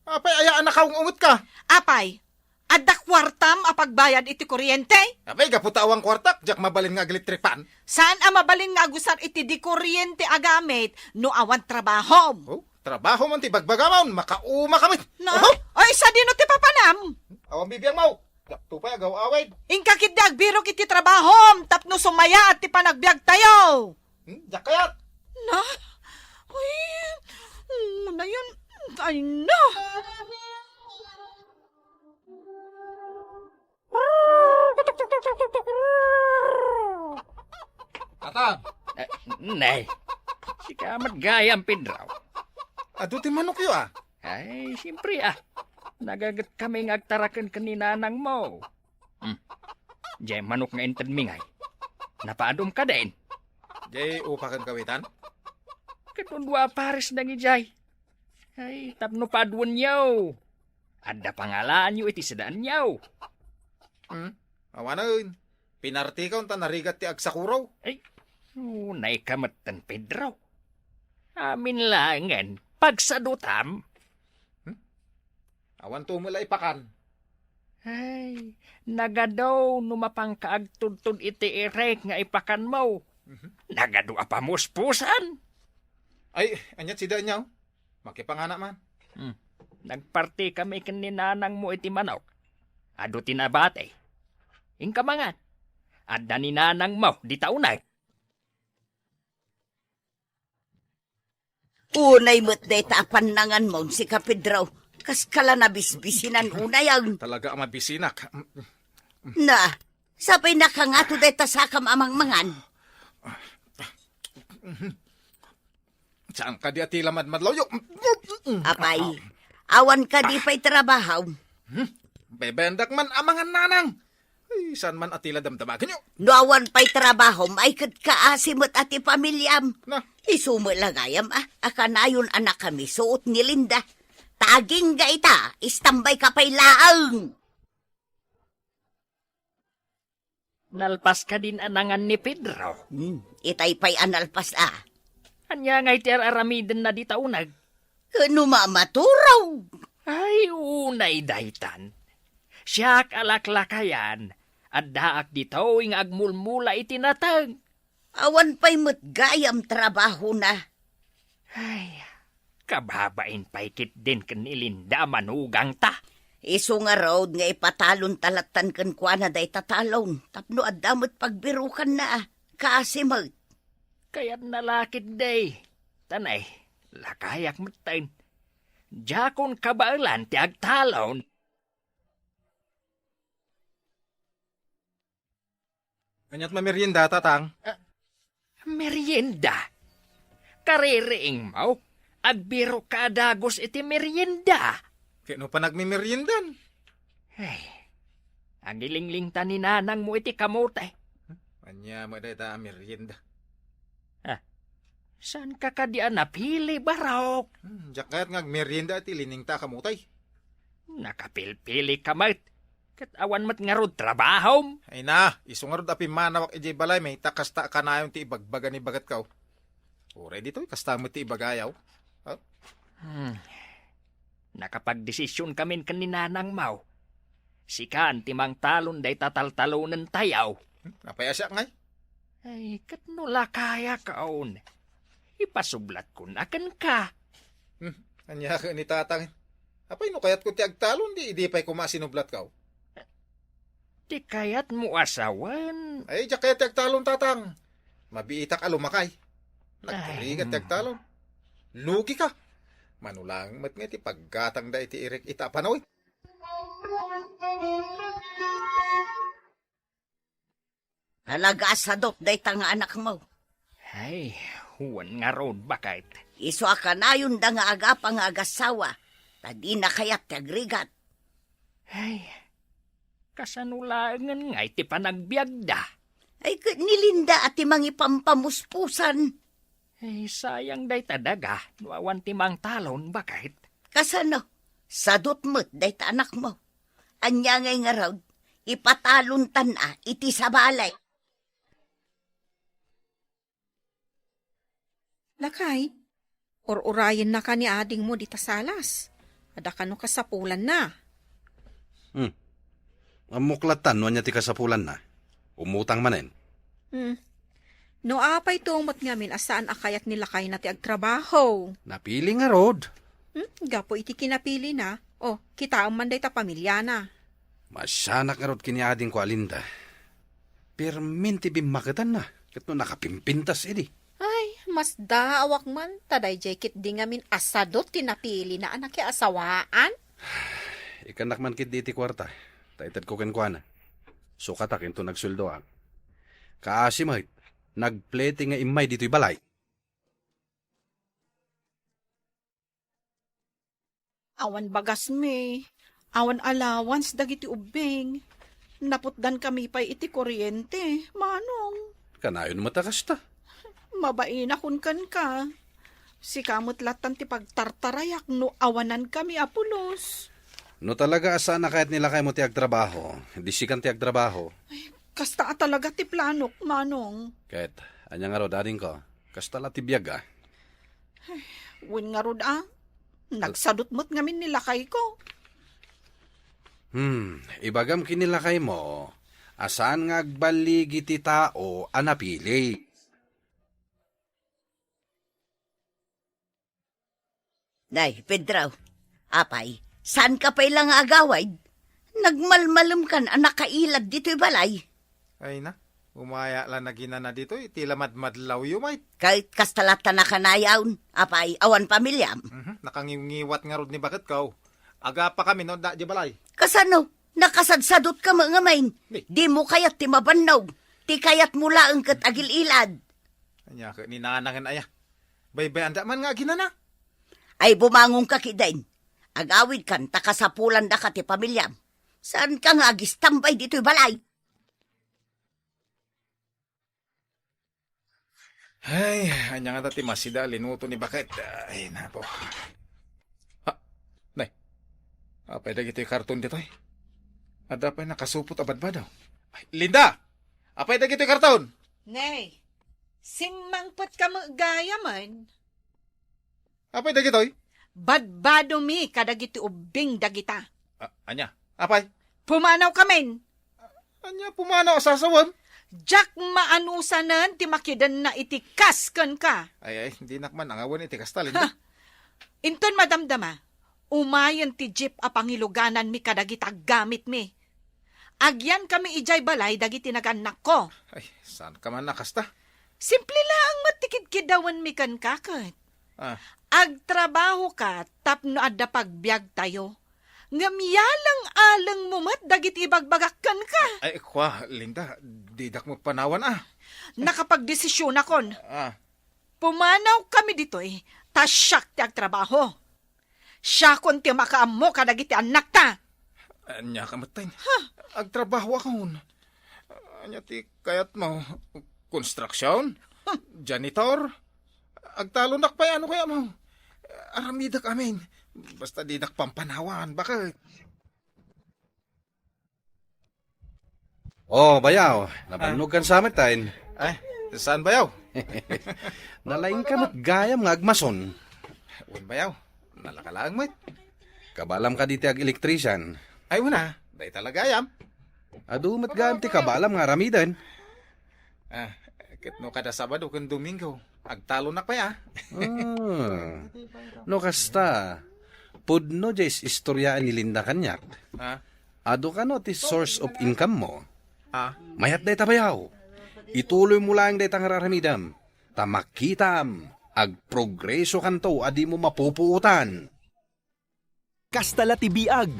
Apay, aya a nakaung-unget ka? Apay, adda kuartam a pagbayad iti kuryente? Apay, gapu ta awan kuartak, diak mabalin nga ag-electric fan. Saan a mabalin nga agusar iti di kuryente a gamit no awan trabahom? Oh, trabaho man ti bagbagamon, makauma kami. Na? Oho! Ay, sadino ti papanam? Awan bibiangmo. Dakto pay agaw-awid. Inka ketdi agbirok iti trabahom tapno sumayaat ti panagbiagtayo. Hmm, diak kayat. Na? Uy, manayon, ay na. Tatang! Eh, nay, sika met gayam, Pedro. Adu ti manokyo, a? Ay, siyempre, a. Nagaget kami nga agtaraken ken ni nanangmo. Hmm. Diay manok nga intedmi ngay. Napaadum kadin? Diay upaken kawitan? Ket dua a pares dagijay. Ay, tapno paduenyo. Adda pangalaanyo iti sidaenyo. Hmm? Awanen. Pinartikaw ta narigat ti agsakuraw. Ay, unay ka metten, Pedro. Amin laengen, pagsadutam. Hmm? Awan to met la ipakan. Ay, nagadu no mapanka agtudtod iti irek nga ipakanmo. Mhm. Nagadu a pamuspusan. Ay, aniat sidaenyo? Makipangana man. Hmm. Nagparti kami ken ni nanangmo iti manok. Adu ti nabati. Inka mangan. Adda ni nanangmo dita uneg. Unay met dayta a pannanganmon, sika, Pedro. Kas ka la nabisbisinan unay, ang. Talaga a mabisinak. Na, sapay nakangato dayta sakam a mangmangan. Saan kadi a tila madmadlawyo? Apay, awan kadi pay trabaho? Hmm? Bebendak man a mangan, nanang. Ay, saan man a tila damdamagenyo? No awan pay trabaho, maiked ka asi met a ti pamiliam. Na. Isu met la gayam a, a kanayon a nakamisuot ni Linda. Ta agingga ita, istambay ka pay laeng. Nalpas kadin a nangan ni Pedro? Hmm, itay pay a nalpas a. Ania ngay ti ar-aramidenna dita uneg? Ken no mamaturaw. Ay, unay daytan. Siak a laklakayan, addaak ditoy nga agmulmula iti nateng. Awan pay met gayam trabahona. Ay, kababain pay ketdin ken ni Linda a manugangta. Isu ngarud nga ipatalonta lattan kenkuana dayta talon tapno adda met pagbirukanna. Kaasi met. Kayatna la ketdi. Tanay, lakayak metten. Diakon kabaelan ti agtalon. Aniat mamerienda, tatang? Ah, merienda? Kaririingmo, agbirokka a dagus iti merienda. Ket no panagmemeriendan? Ay, agilinglingta ni nanangmo iti kamote. Ania met dayta a merienda? Ah, saanka kadi a napili, barok? Hmm, diak kayat nga agmerienda iti liningta a kamote. Nakapilpilika met. Ket awan met ngarud trabahom? Ay na, isu ngarud a pimmanawak idiay balay, mayta kasta a kanayon ti ibagbaga ni baketko. Uray ditoy, kasta met ti ibagayo. Ha? Hmm. Nakapagdesisionkamin ken ni nanangmo. Sikaan ti mangtalon dayta taltalonentayo. Hmm, apay a siak ngay? Ay, ket no lakayakon, ipasublatkon a kenka. Hmm, ania ket ni tatang? Apay no kayatko ti agtalon, di idi pay koma sinublatko? Ti kayatmo a sawen? Ay, diak kayat ti agtalon, tatang. Mabiitak a lumakay. Nagturigat ti agtalon. Lugika. Mano laeng met nga iti paggatangda iti irik ita a panoy. Talaga a sadot dayta nga anakmo. Ay, wen ngarud, baket. Isu a kanayonda nga agapa nga agassawa, ta dina kayat ti agrigat. Ay, kasano laengen ngay ti panagbiagda? Ay, ket ni Linda a ti mangipampamuspusan. Eh, sayang dayta daga no awan ti mangtalon, baket. Kasano? Sadot met dayta anakmo. Ania ngay ngarud, ipatalontan a iti sabali. Lakay, ur-urayennaka ni adingmo dita salas. Adda kano kasapulanna. Hmm. Ammok lattan no ania ti kasapulanna. Umutang manen. Hmm. No apay to met ngamin a saan a kayat ni lakayna ti agtrabaho? Napili ngarud. Hmm? Gapu iti kinapilina. O, kitaem man dayta pamiliana. Masianak ngarud ken ni adingko a Linda. Permin ti bimmaketanna, ket no nakapimpintas idi. Ay, masdaawak man, ta daydiay ketdi ngamin a sadot ti napilina a nakiasawaan. Ikkannak man ketdi iti kuarta, ta itedko kenkuana. Sukatak inton agsueldoak. Kaasi met, nagplete nga immay ditoy balay. Awan bagasmi, awan allowance dagiti ubbing. Naputdankami pay iti kuryente, manong. Kanayon met a kasta. Mabainakon kenka. Sika met lattan ti pagtartarayak no awanankami a pulos. No talaga a saan a kayat ni lakaymo ti agtrabaho, di sikan ti agtrabaho. Ay, kasta a talaga ti planok, manong. Ket, ania ngarud, adingko? Kasta la ti biag, a. Ay, wen ngarud, a. Nagsadot met ngamin ni lakayko. Hmm, ibagam ken ni lakaymo a saan nga agballigi ti tao a napili. Nay, Pedro, apay, saanka pay la nga agawid? Nagmalmalemkan a nakailad ditoy balay. Ay na, umaya la naginana ditoy, ti la madmadlawyo met. Ket kasta latta nakanayon, apay, awan pamiliam. Mhm, nakangiwngiwat ngarud ni baketko. Agapakami no adda di balay. Kasano? Nakasadsadotka met ngamin. Di. Dimo kayat ti mabannog. Ti kayatmo laeng ket agil-ilad. Ania ket ni nanangen aya? Baybayanda man nga aginana. Ay, bumangonka ketdin. Agawidkan ta kasapulandaka ti pamiliam. Saanka nga agistambay ditoy balay? Ay, ania ngata ti masida a linuto ni baket? Ay, nako. Ha? Nay, apay dagitoy karton ditoy? Adda pay nakasupot a badbado. Ay, Linda! Apay dagitoy karton? Nay, simmangpetka met gayamen. Apay dagitoy? Badbadomi kadagiti ubbing dagita. A-, ania? Apay? Pumanawkamin. Ania pumanaw a sasawem? Diak maanusanen ti makidenna iti kas kenka. Ay, ay, dinak man nangawen iti kasta, Linda. Ha! Inton madamdama, Umayen ti jeep a pangilugananmi kadagiti aggamitmi. Agyankami idiay balay dagiti nagannakko. Ay, saan ka man a kasta? Simple laeng met ti kidkiddawenmi kenka ket. Ah. Agtrabahoka tapno adda pagbiagtayo. Ngem yaleng-alengmo met dagiti ibagbagak kenka. Ay, kwa, Linda, didak mo panawan, ah. Nakapagdesisyonakon. Ah. Pumanawkami ditoy, ta siak ti agtrabaho. Siakon ti makaammo kadagiti annakta. Ania ka metten? Ha? Agtrabahoakon. Ania ti kayatmo? Konstruksion? Huh. Janitor? Agtalonak pay, ano kayatmo? Aramidek amin. Basta didak pampanawan, bakit? Oh, bayaw, nabannog kan sa met, tayn. Ay, saan, bayaw? Nalaing ka met gayam nga agmason. Wen, bayaw, nalaka laeng met. Kabalam ka diti ag-electrician. Ay, una, dayta la gayam. Adu met gayam ti kabalam nga aramiden. Ah, ket no kada Sabado ken Domingo, agtalonak pay, ah. Ah. No kasta, pudno diay is-istoriaan ni Linda kaniak. Ah? Adu kano ti source of income mo? Ah? Mayat dayta, bayaw. Ituloy mo laeng dayta nga ar-aramidem, ta makitam, agprogreso kanto a dimo mapupuotan. Kasta la ti biag.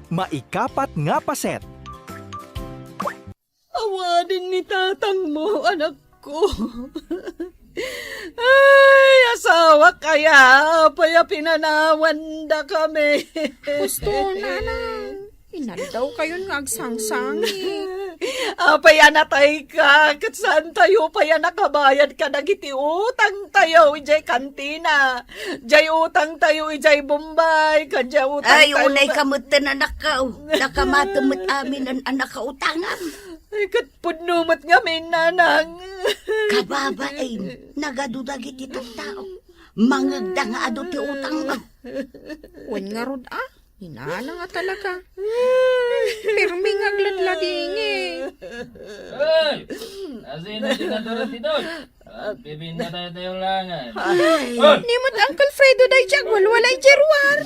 Maikapat nga paset. Awanen ni tatangmo, anakko. Ay, asawak aya, apay a pinanawandakami. Husto, nanang. Inaldaw kayon nga agsangsangi. Apay a natayka, ket saantayo pay a nakabayad kadagiti utangtayo idiay kantina, diay utangtayo idiay Bombay, ken diay utangtayo. Ay, unay ka met, anakko. Nakamatem met amin a nakautangam. Ay, ket pudno met ngamin, nanang. Kababain, nagadu dagiti tattao. Mangngegda nga adu ti utangmo. Wen ngarud, a? Ni nanang a talaga. Permi nga agladladingit. Hoy! Asino ti natural ditoy? Agbibinda tayo tayo langan. Ay, ni met Uncle Fredo daydiay agwalwala idiay ruar.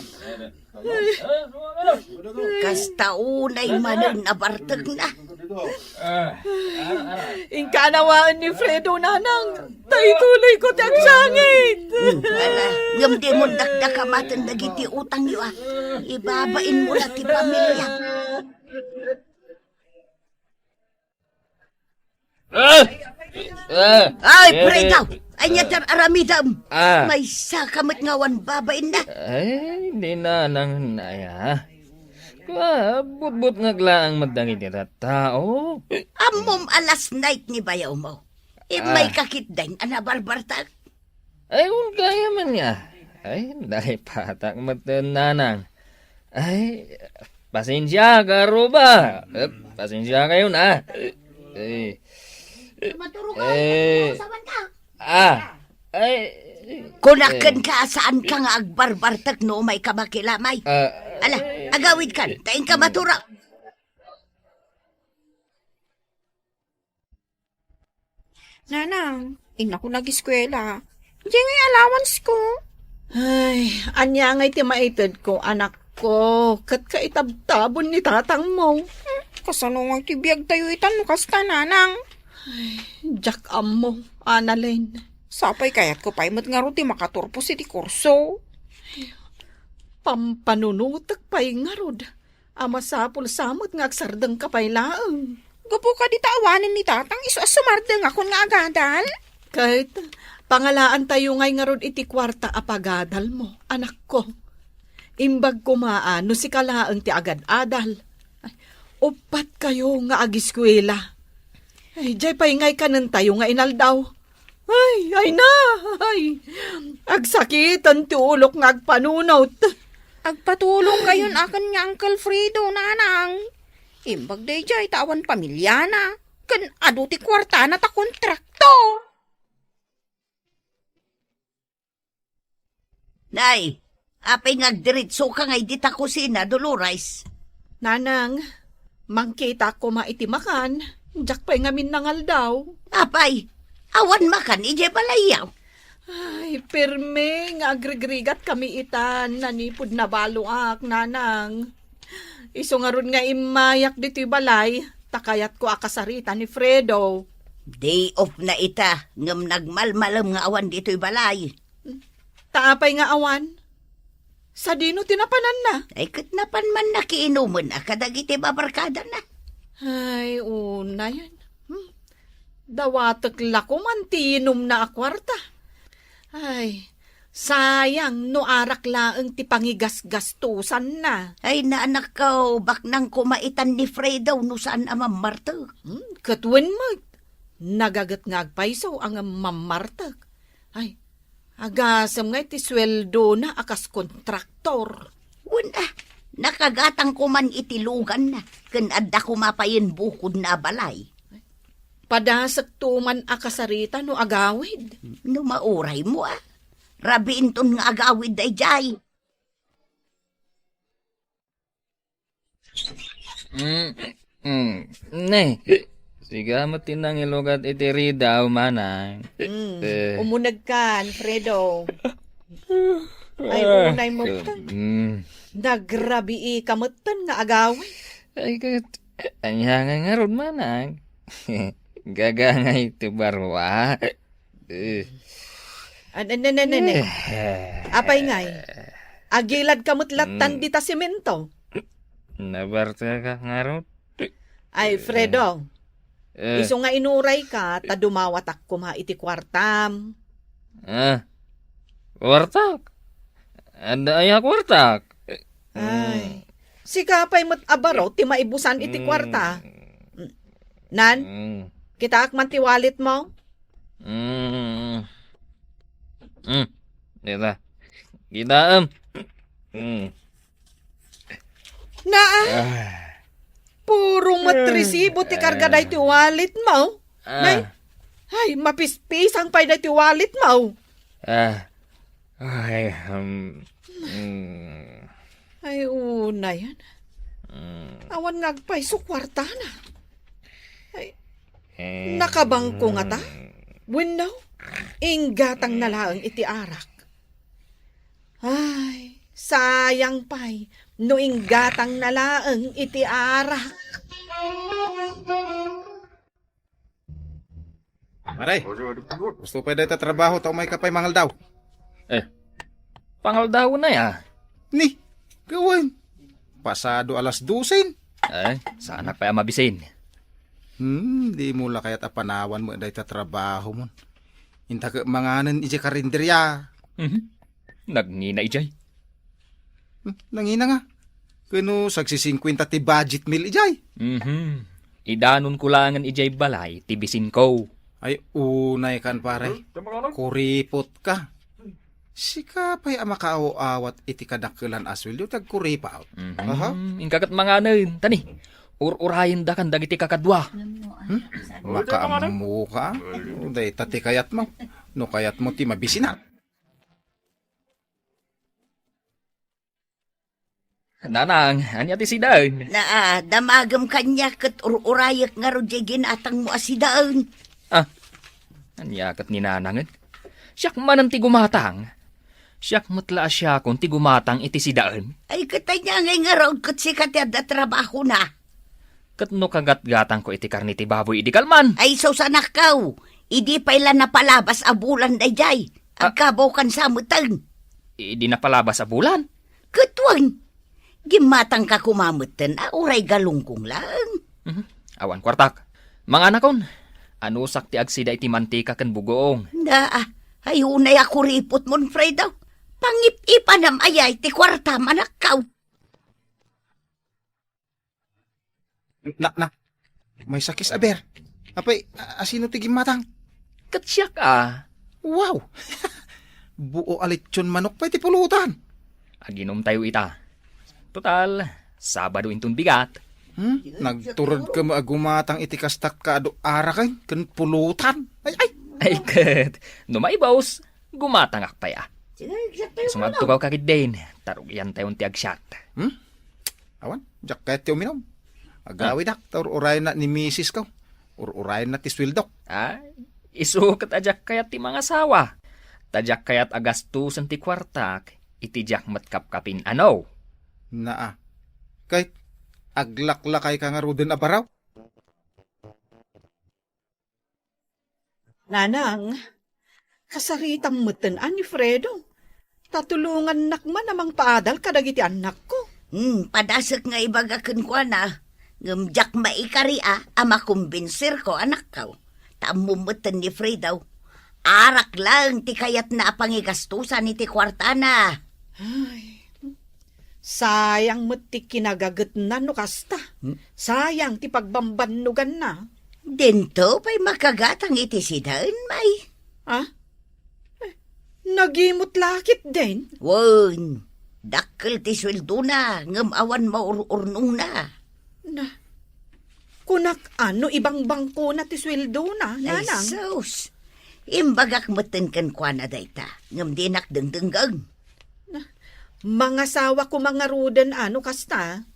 Kasta unay manen a bartekna. Ah, ah, ah. Inka anawaen ni Fredo, nanang. Ta ituloyko ti agsangit. Ala, ngem dimon dakdakamaten dagiti utangyo, a. Ibabainmo la ti pamiliam. Ah! Ah! Ay, Fredo! Ania ti ar-aramidem? Ah. Maysa ka met nga awan babainna. Ay, di nanang, aya. Kua, butbutngek laeng met dagiti tattao. Ammom a last night ni bayawmo. Immay, ah, ka ketdin a nabarbartek. Ay, wen gayam aya. Ay, naipatak met, nanang. Ay, pasensiaka, Ruba. Eh, pasensiakayon, a. Eh. Maturog ka, eh, maturog ka. Ah. Ay. Kunak kenka, saanka nga agbarbartek no umayka makilamay. Ah. Ala, agawidkan, ta inka maturog. Nanang, innakon ageskuela. Diay ngay allowance ko. Ay, ania ngay ti maitedko, anakko? Ket kaitabtabon ni tatangmo. Hmm, kasano ngay ti biagtayo itan no kasta, nanang? Ay, diak ammo, Annalyn. Sapay kayatko pay met ngarud ti makaturpos iti kurso. Pampanunotek pay ngarud. A masapul sa met nga agsardengka pay laeng. Gapu kadi ta awanen ni tatang isu a sumardengakon nga agadal? Ket, pangalaantayo ngay ngarud iti kuarta a pagadalmo, anakko. Imbag koma a no sika laeng ti agad-adal. Ay, uppat kayo nga agiskuela. Ay, diay pay ngay kanentayo nga inaldaw. Ay, ay na! Ay, agsakiten ti ulok nga agpanunot. Agpatulong kayon aken ni Uncle Fredo, nanang. Imbag daydiay ta awan pamiliana, ken adu ti kuartana ta kontrakto. Nay, apay nga agdiretsoka ngay dita kusina, Dolores? Nanang, mangkitak koma iti makan, diak pay ngamin nangaldaw. Apay, awan makan idiay balayyo? Ay, pirmi nga agrigrigat kami itan, nanipud nabaloak, nanang. Isu ngarud nga immayak ditoy balay, ta kayatko a kasarita ni Fredo. Day off na ita, ngem nagmalmalem nga awan ditoy balay. Ta apay nga awan? Sadino ti napananna? Ay, ket napan man nakiinumen a kadagiti babarkadana. Ay, unayen. Hmm. Dawatek la koman ti inumna a kuarta. Ay, sayang no arak laeng ti pangigasgastosanna. Ay, naanakko, baknang koma itan ni Fredo no saan a mammartek. Hmm, ket wen met. Nagaget nga agpayso a nga mammartek. Ay, agasem nga iti sueldona a kas kontraktor. Wen, a, nakagatang koman iti luganna, ken adda koma payen bukodna a balay. Padasekto man a kasarita no agawid. No mauraymo, a. Rabiinton nga agawid daydiay. Mm, mm, ne. Sika met ti nangilugat iti ridaw, manang. Mm, Eh. Umunegkan, Fredo. Ay, Ay. Unay mo ta. Mm. Nagrabii ka metten nga agawid. Ay, ket, ania nga ngarud, manang? Gagangay ti barua. Eh. An-, an-, an-, an-, an-, Eh. Apay ngay? Agilad ka met lattan Mm. dita semento. Nabartekak ngarud. Ay, Fredo, Eh. isu nga inuray ka, ta dumawatak koma iti kuartam. Ah. Kuartak? Adda aya kuartak? Ay. Mm. Sika pay met a baro ti maibusan iti Mm. kuarta. Nan, Mm. kitaak man ti wallet mo? Mm. Mm. Dita. Kitaem. Mm. Naa, Ah. puro met Mm. resibo ti karga Ah. daytoy wallet mo. Ah. Nay, ay, mapispisang pay daytoy wallet mo. Ah. Ay, um, mm. Ay, unayen. Mm. Awan nga agpayso kuartana. Ay, Eh, nakabangko ngata? mm. Wenno, inggatang na laeng iti arak. Ay, sayang pay, no inggatang na laeng iti arak. Pare, gusto pay dayta trabaho ta umay ka pay mangaldaw. Eh, pangaldaw na ya? Ni, gawen. Pasado alas dosen. Eh, saan pay a mabisin? Hmm, di mo la kayat a panawan mo dayta trabaho mon. Inta ka manganen ijay karinderya. Mhm. Nagngina ijay. Hmm, nangina nga. Kano sagsisingkwenta ti budget meal ijay. Mhm. Idanon ko laengen ijay balay ti bisin ko. Ay, unay kan, pare. Kuripot ka. Sika pay a makaaw-awat iti kadakkelan a sueldo ti agkuripot. Mhm. Aha. Inka ket manganen, tani. Ur-urayendakan dagiti kakadua. Hmm? Makaammo ka? Dayta ti kayat mo. No kayat mo ti mabisinak. Nanang, ania ti sidaen? Naa, damagem kaniak ket ur-urayek ngarud diay ginatangmo a sidaen. Ah, ania ket ni Nanangen? Siak manen ti gumatang. Siak met la a siakon ti gumatang iti sidaen. Ay, ket ania ngay ngarud ket sika ti adda trabahona? Ket no kagatgatangko iti karne ti baboy idi kalman? Ay, susanakkaw! Idi pay la napalabas a bulan daydiay, Ah. agkabaw kan sa meten. Idi napalabas a bulan? Ket wen, gimmatangka koma meten a uray galunggong laeng. Mhm. Awan kuartak. Manganakon, anusak ti agsida iti mantika ken bugoong. Naa, ay unay a kuripot mon, Fredo. Pangip-ipanam ayay ti kuarta, manakkaw. Na, na. May sakis aber. Apay, a-, asino ti gimmatang? Ket siak a. Wow! Buo a lechon manok pay ti pulutan. Aginom tayo ita. Total, Sabado inton bigat. Hmm? Nagturod ka mo a gumatang iti kastak ka adu araken ken pulutan. Ay, ay! Ay, ket, no maibos, gumatangak pay a. Sige, exacto yung Sumagtugaw ka ketdin, tarugian tayon ti agsiat. Hmm? Awan, diak kayat ti uminom. Agawidak, ta ur-urayenna ni misis ko. Ur-urayenna ti sueldok. Ay, isu ket a diak kayat ti mangasawa. Ta diak kayat a gastusen ti kuartak iti diak met kapkapin, ano? Naa. Ket aglaklakayka ngaruden a baraw? Nanang, kasaritam metten a ni Fredo. Ta tulongannak man a mangpaadal kadagiti annakko. Hmm, padasek nga ibaga kenkuana, ngem diak maikari a, a makumbensirko, anakko. Ta ammom metten ni Fredo, arak laeng ti kayatna a pangigastusan iti kuartana. Ay, sayang met ti kinagagetna no kasta. Hmm? Sayang ti pagbambannoganna. Dinto pay makagatang iti sidaen, may. Ah? Eh, nagimot la ketdin? Wen, dakkel ti sueldona, ngem awan maur-urnongna. Na, kunak a no ibangbangkona ti sueldona, ay, nanang. Sus! Imbagak metten kenkuana dayta, ngem dinak dengdenggen. Na, mangasawa koma ngaruden a no kasta?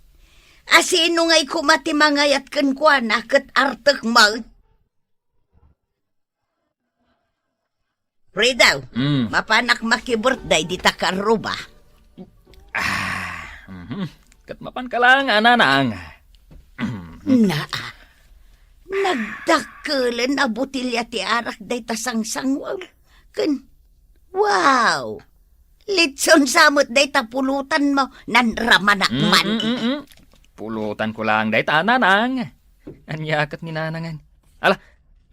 A sino ngay koma ti mangayat kenkuana ket artek met? Fredo, mm, mapanak maki-birthday dita karruba. Ah, mhm. Ket mapanka laeng, nanang. Naa, nagdakkelen a botelya ti arak dayta sangsanguem. Ken, wow! Litson sa met dayta pulutanmo, nanramanak man. Mm, mm, mm. Pulutanko laeng dayta, nanang. Ania ket ni nanangen? Ala,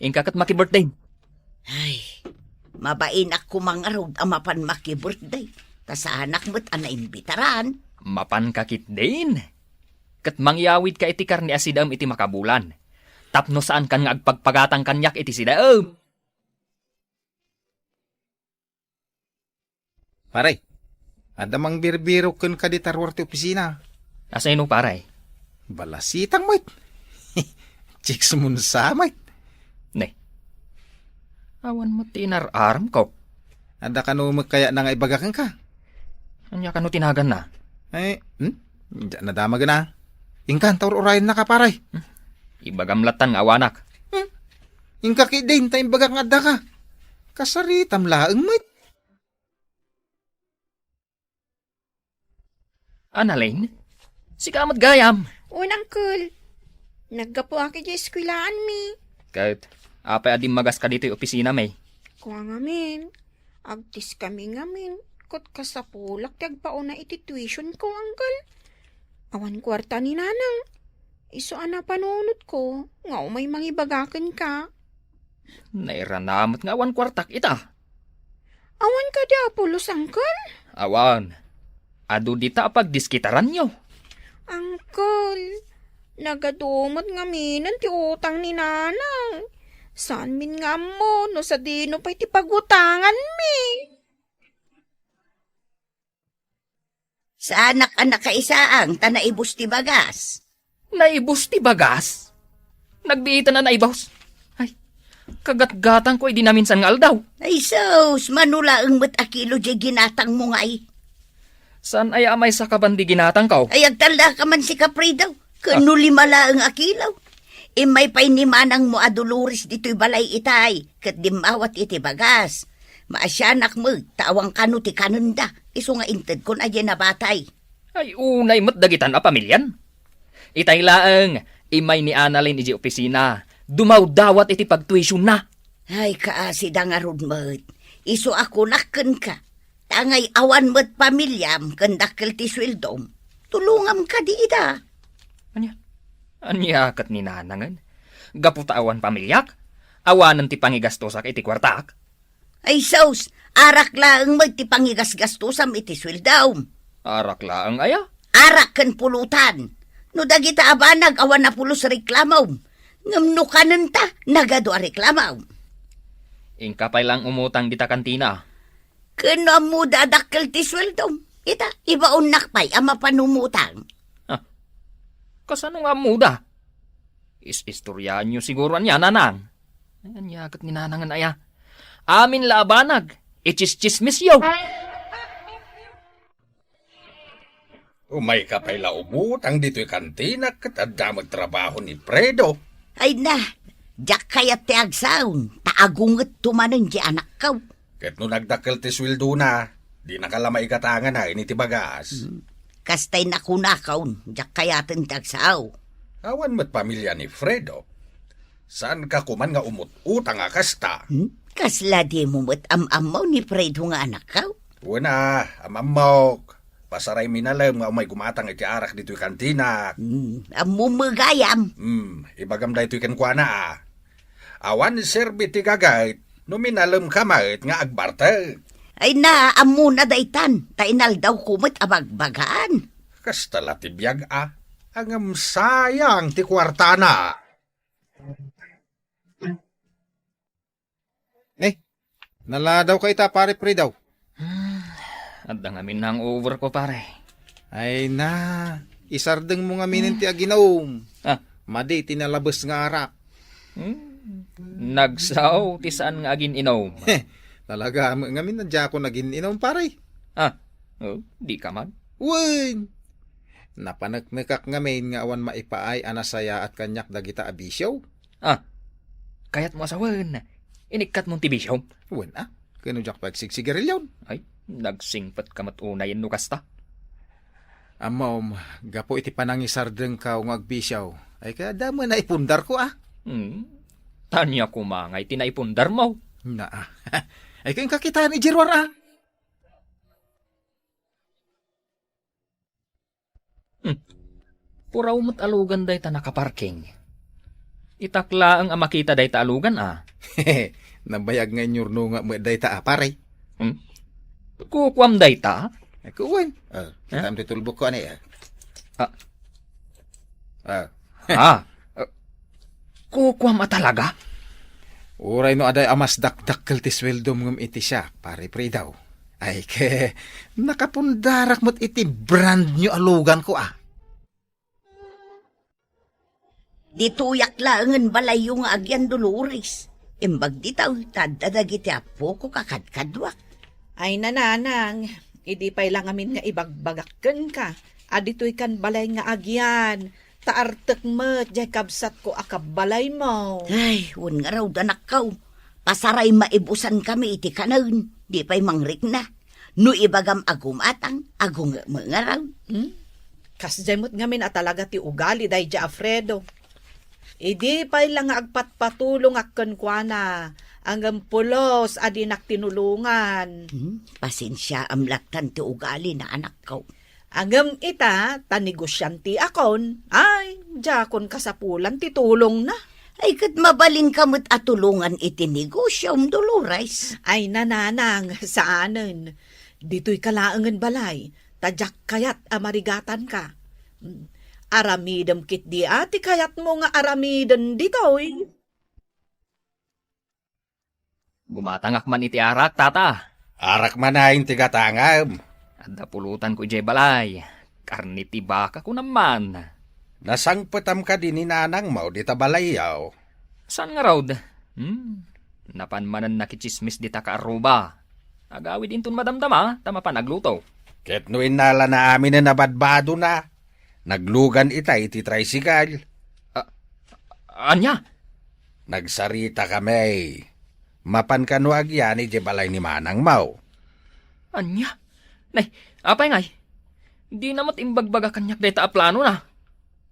inka ket maki-birthday. Ay, mabainak koma ngarud a mapan maki-birthday. Ta saanak met a naimbitaran. Mapanka ketdin. Ket mangyawidka iti karne a sidaem iti makabulan. Tapno saankan nga agpagpagatang kaniak iti sidaem. Pare, adda mangbirbirok kenka dita ruar ti opisina. Asino, pare? Balasitang met. Chicks mo sa met. Ne. Awan met ti inar-aramko. Adda kano met kayatna nga ibaga kenka? Ania kano ti naganna? Eh, hmm? Diak nadamagna. Inka, anta ur-urayennaka, pare. Hmm? Ibagam lattan nga awanak. Hmm? Inka ketdin, ta imbagak nga addaka. Kasaritam laeng met. Annalyn? Sika met gayam? Wen, Uncle. Naggapuak idiay eskuelaanmi. Ket apay a dimmagaska ditoy opisinami? Kua ngamin, agtiskami ngamin, ket kasapulak ti agbaona iti tuitionko, Uncle. Awan kuarta ni Nanang. Isu a napanunotko nga umay mangibaga kenka. Nairana met nga awan kuartak ita. Awan kadi a pulos, Uncle? Awan. Adu dita a pagdiskitaranyo. Uncle, nagadu met ngaminen ti utang ni Nanang. Saanmin nga ammo no sadino pay ti pagutanganmi. Saanak a nakaisaang ta naibus ti bagas. Naibus ti bagas? Nagbiitan a naibus? Ay, kagatgatangko idi naminsan nga aldaw. Ay sus, mano laeng met a kilo diay ginatangmo ngay. Saan aya a maysa ka ban di ginatangko? Ay, agtallaka man sika, Fredo. Ken no lima laeng a kilo. Immay pay ni manangmo a Dolores ditoy balay itay, ket dimmawat iti bagas. Maasianak met, ta awan kano ti kanenda, isu nga intedkon a diay nabatay. Ay, unay met dagitan a pamilian. Itay laeng, immay ni Annalyn idiay opisina, dumawdawat iti pagtuisionna. Ay, kaasi da ngarud met. Isu a kunak kenka. Ta ngay awan met pamiliam ken dakkel ti sueldom, tulongam kadi ida. Ania? Ania ket ni Nanangen? Gapu ta awan pamiliak, awanen ti pangigastosak iti kuartak? Ay sus, arak laeng met ti pangigasgastosam iti sueldom. Arak laeng aya? Arak ken pulutan. No dagita a banag awan a pulos reklamom. Ngem no kanenta, nagadu a reklamom. Inka pay laeng umutang dita kantina. Ken no ammoda a dakkel ti sueldom, ita, ibaonnak pay a mapan umutang. Ah, kasano nga ammoda? Is-istoriaanyo siguro ania, Nanang. Ay, ania ket ni Nanangen aya? Amin la a banag, itsistsismisyo. Umayka pay la umutang ditoy kantina ket adda met trabaho ni Fredo. Ay na, diak kayat ti agsaon, ta agungetto manen ti anakko. Ket no nagdakkel ti sueldona, dinaka la maigatangana iti bagas. Hmm. Kastay nakunakon, diak kayaten ti agsao. Awan met pamilia ni Fredo. Saanka koman nga umut-utang a kasta? Hmm? Kasla dimo met am-ammo ni Fredo nga anakko? Wen a, am-ammok. Pasaraymi nalem nga umay gumatang iti arak ditoy kantinak. Hmm, ammom met gayam. Hmm, ibagam daytoy kenkuana a. Awan serbi ti gagayt no minalemka met nga agbartek. Ay na, ammona daytan, ta inaldawko met a bagbagaan. Kasta la ti biag a, ngem sayang ti kuartana. Eh, naladawka ita, Pare Fredo. Hmm, adda ngamin hangover ko, pare. Ay na, isardengmo ngamin ti aginom. Ah. Madi ti nalabes nga arak. Hmm, nagsao ti saan nga agin-inom. Talaga, am-, ngamin na diakon agin-inom, pare. Ah, oh, dika man? Wen! Napaneknekak ngamin nga awan maipaay a nasayaat kaniak dagita a bisio. Ah, kayatmo a sawen, inikkatmon ti bisiom? Wen a, ken no diak pagsigsigarilyon. Ay, nagsingpetka met unayen no kasta. Ammom, gapu iti panangisardengko nga agbisio, ay kaya damo naipundarko a. Hmm, tania koma nga iti naipundarmo. Naa. Ay kaya kakitaan idiruar a. Hmm. Puraw met a lugan dayta nakaparking. Itak laeng a makita dayta a lugan a. Nabayag nga inyurnonga met dayta a, pare. Hmm? Kukuam dayta? Ay, kuwan. Ah, kitaem ti tulbok ko, ani, ah. Ah. Ah. Ah. Eh, kukuam a talaga? Uray no aday a mas dakdakkel ti sueldom ngem iti siak, Pare Fredo. Ay, ke, nakapundarak met iti brand new a lugan ko, ah. Ditoyak laengen balayyo nga agyan Dolores. Imbag ditoy, ta adda dagiti appoko kakadkaduak. Ay, nanang, idi pay la ngamin nga ibagbagak kenka, a ditoy kan balay nga agyan, ta artek met jay kabsatko a kabbalaymo. Ay, wen ngarud, anakko, pasaray maibusankami iti kanen, di pay mangrikna. No ibagam a gumatang, agungek met ngarud. Hmm? Kasdiay met ngamin a talaga ti ugali daydi a Fredo. Idi pay la nga agpatpatulongak kenkuana, ngem pulos a dinak tinulongan. Hmm? Pasensiaam lattan ti ugalina, anakko. Ngem ita, ta negosiantiakon, ay, diakon kasapulan ti tulongna. Ay, ket mabalinka met a tulongan iti negosiom, Dolores. Ay, nanang, saanen. Ditoyka laengen balay, ta diak kayat a marigatanka. Aramidem ketdi a ti kayatmo nga aramiden ditoy. Gumatangak man iti arak, tata. Arak man a ti gatangam. Adda pulutanko idiay balay. Karne ti baka, kunam man. Nasangpetam kadi ni nanangmo dita balayyo? Saan ngarud? Hmm. Napan manen nakitsismis dita kaarruba. Agawid inton madamdama, ta mapan agluto. Ket no innalana aminen a badbadona, naglugan ita iti tricycle. A-, ania? Nagsaritakami. Mapan kano agyan idiay balay ni manangmo? Ania? Nay, apay ngay? Dina met imbagbaga kaniak dayta a planona.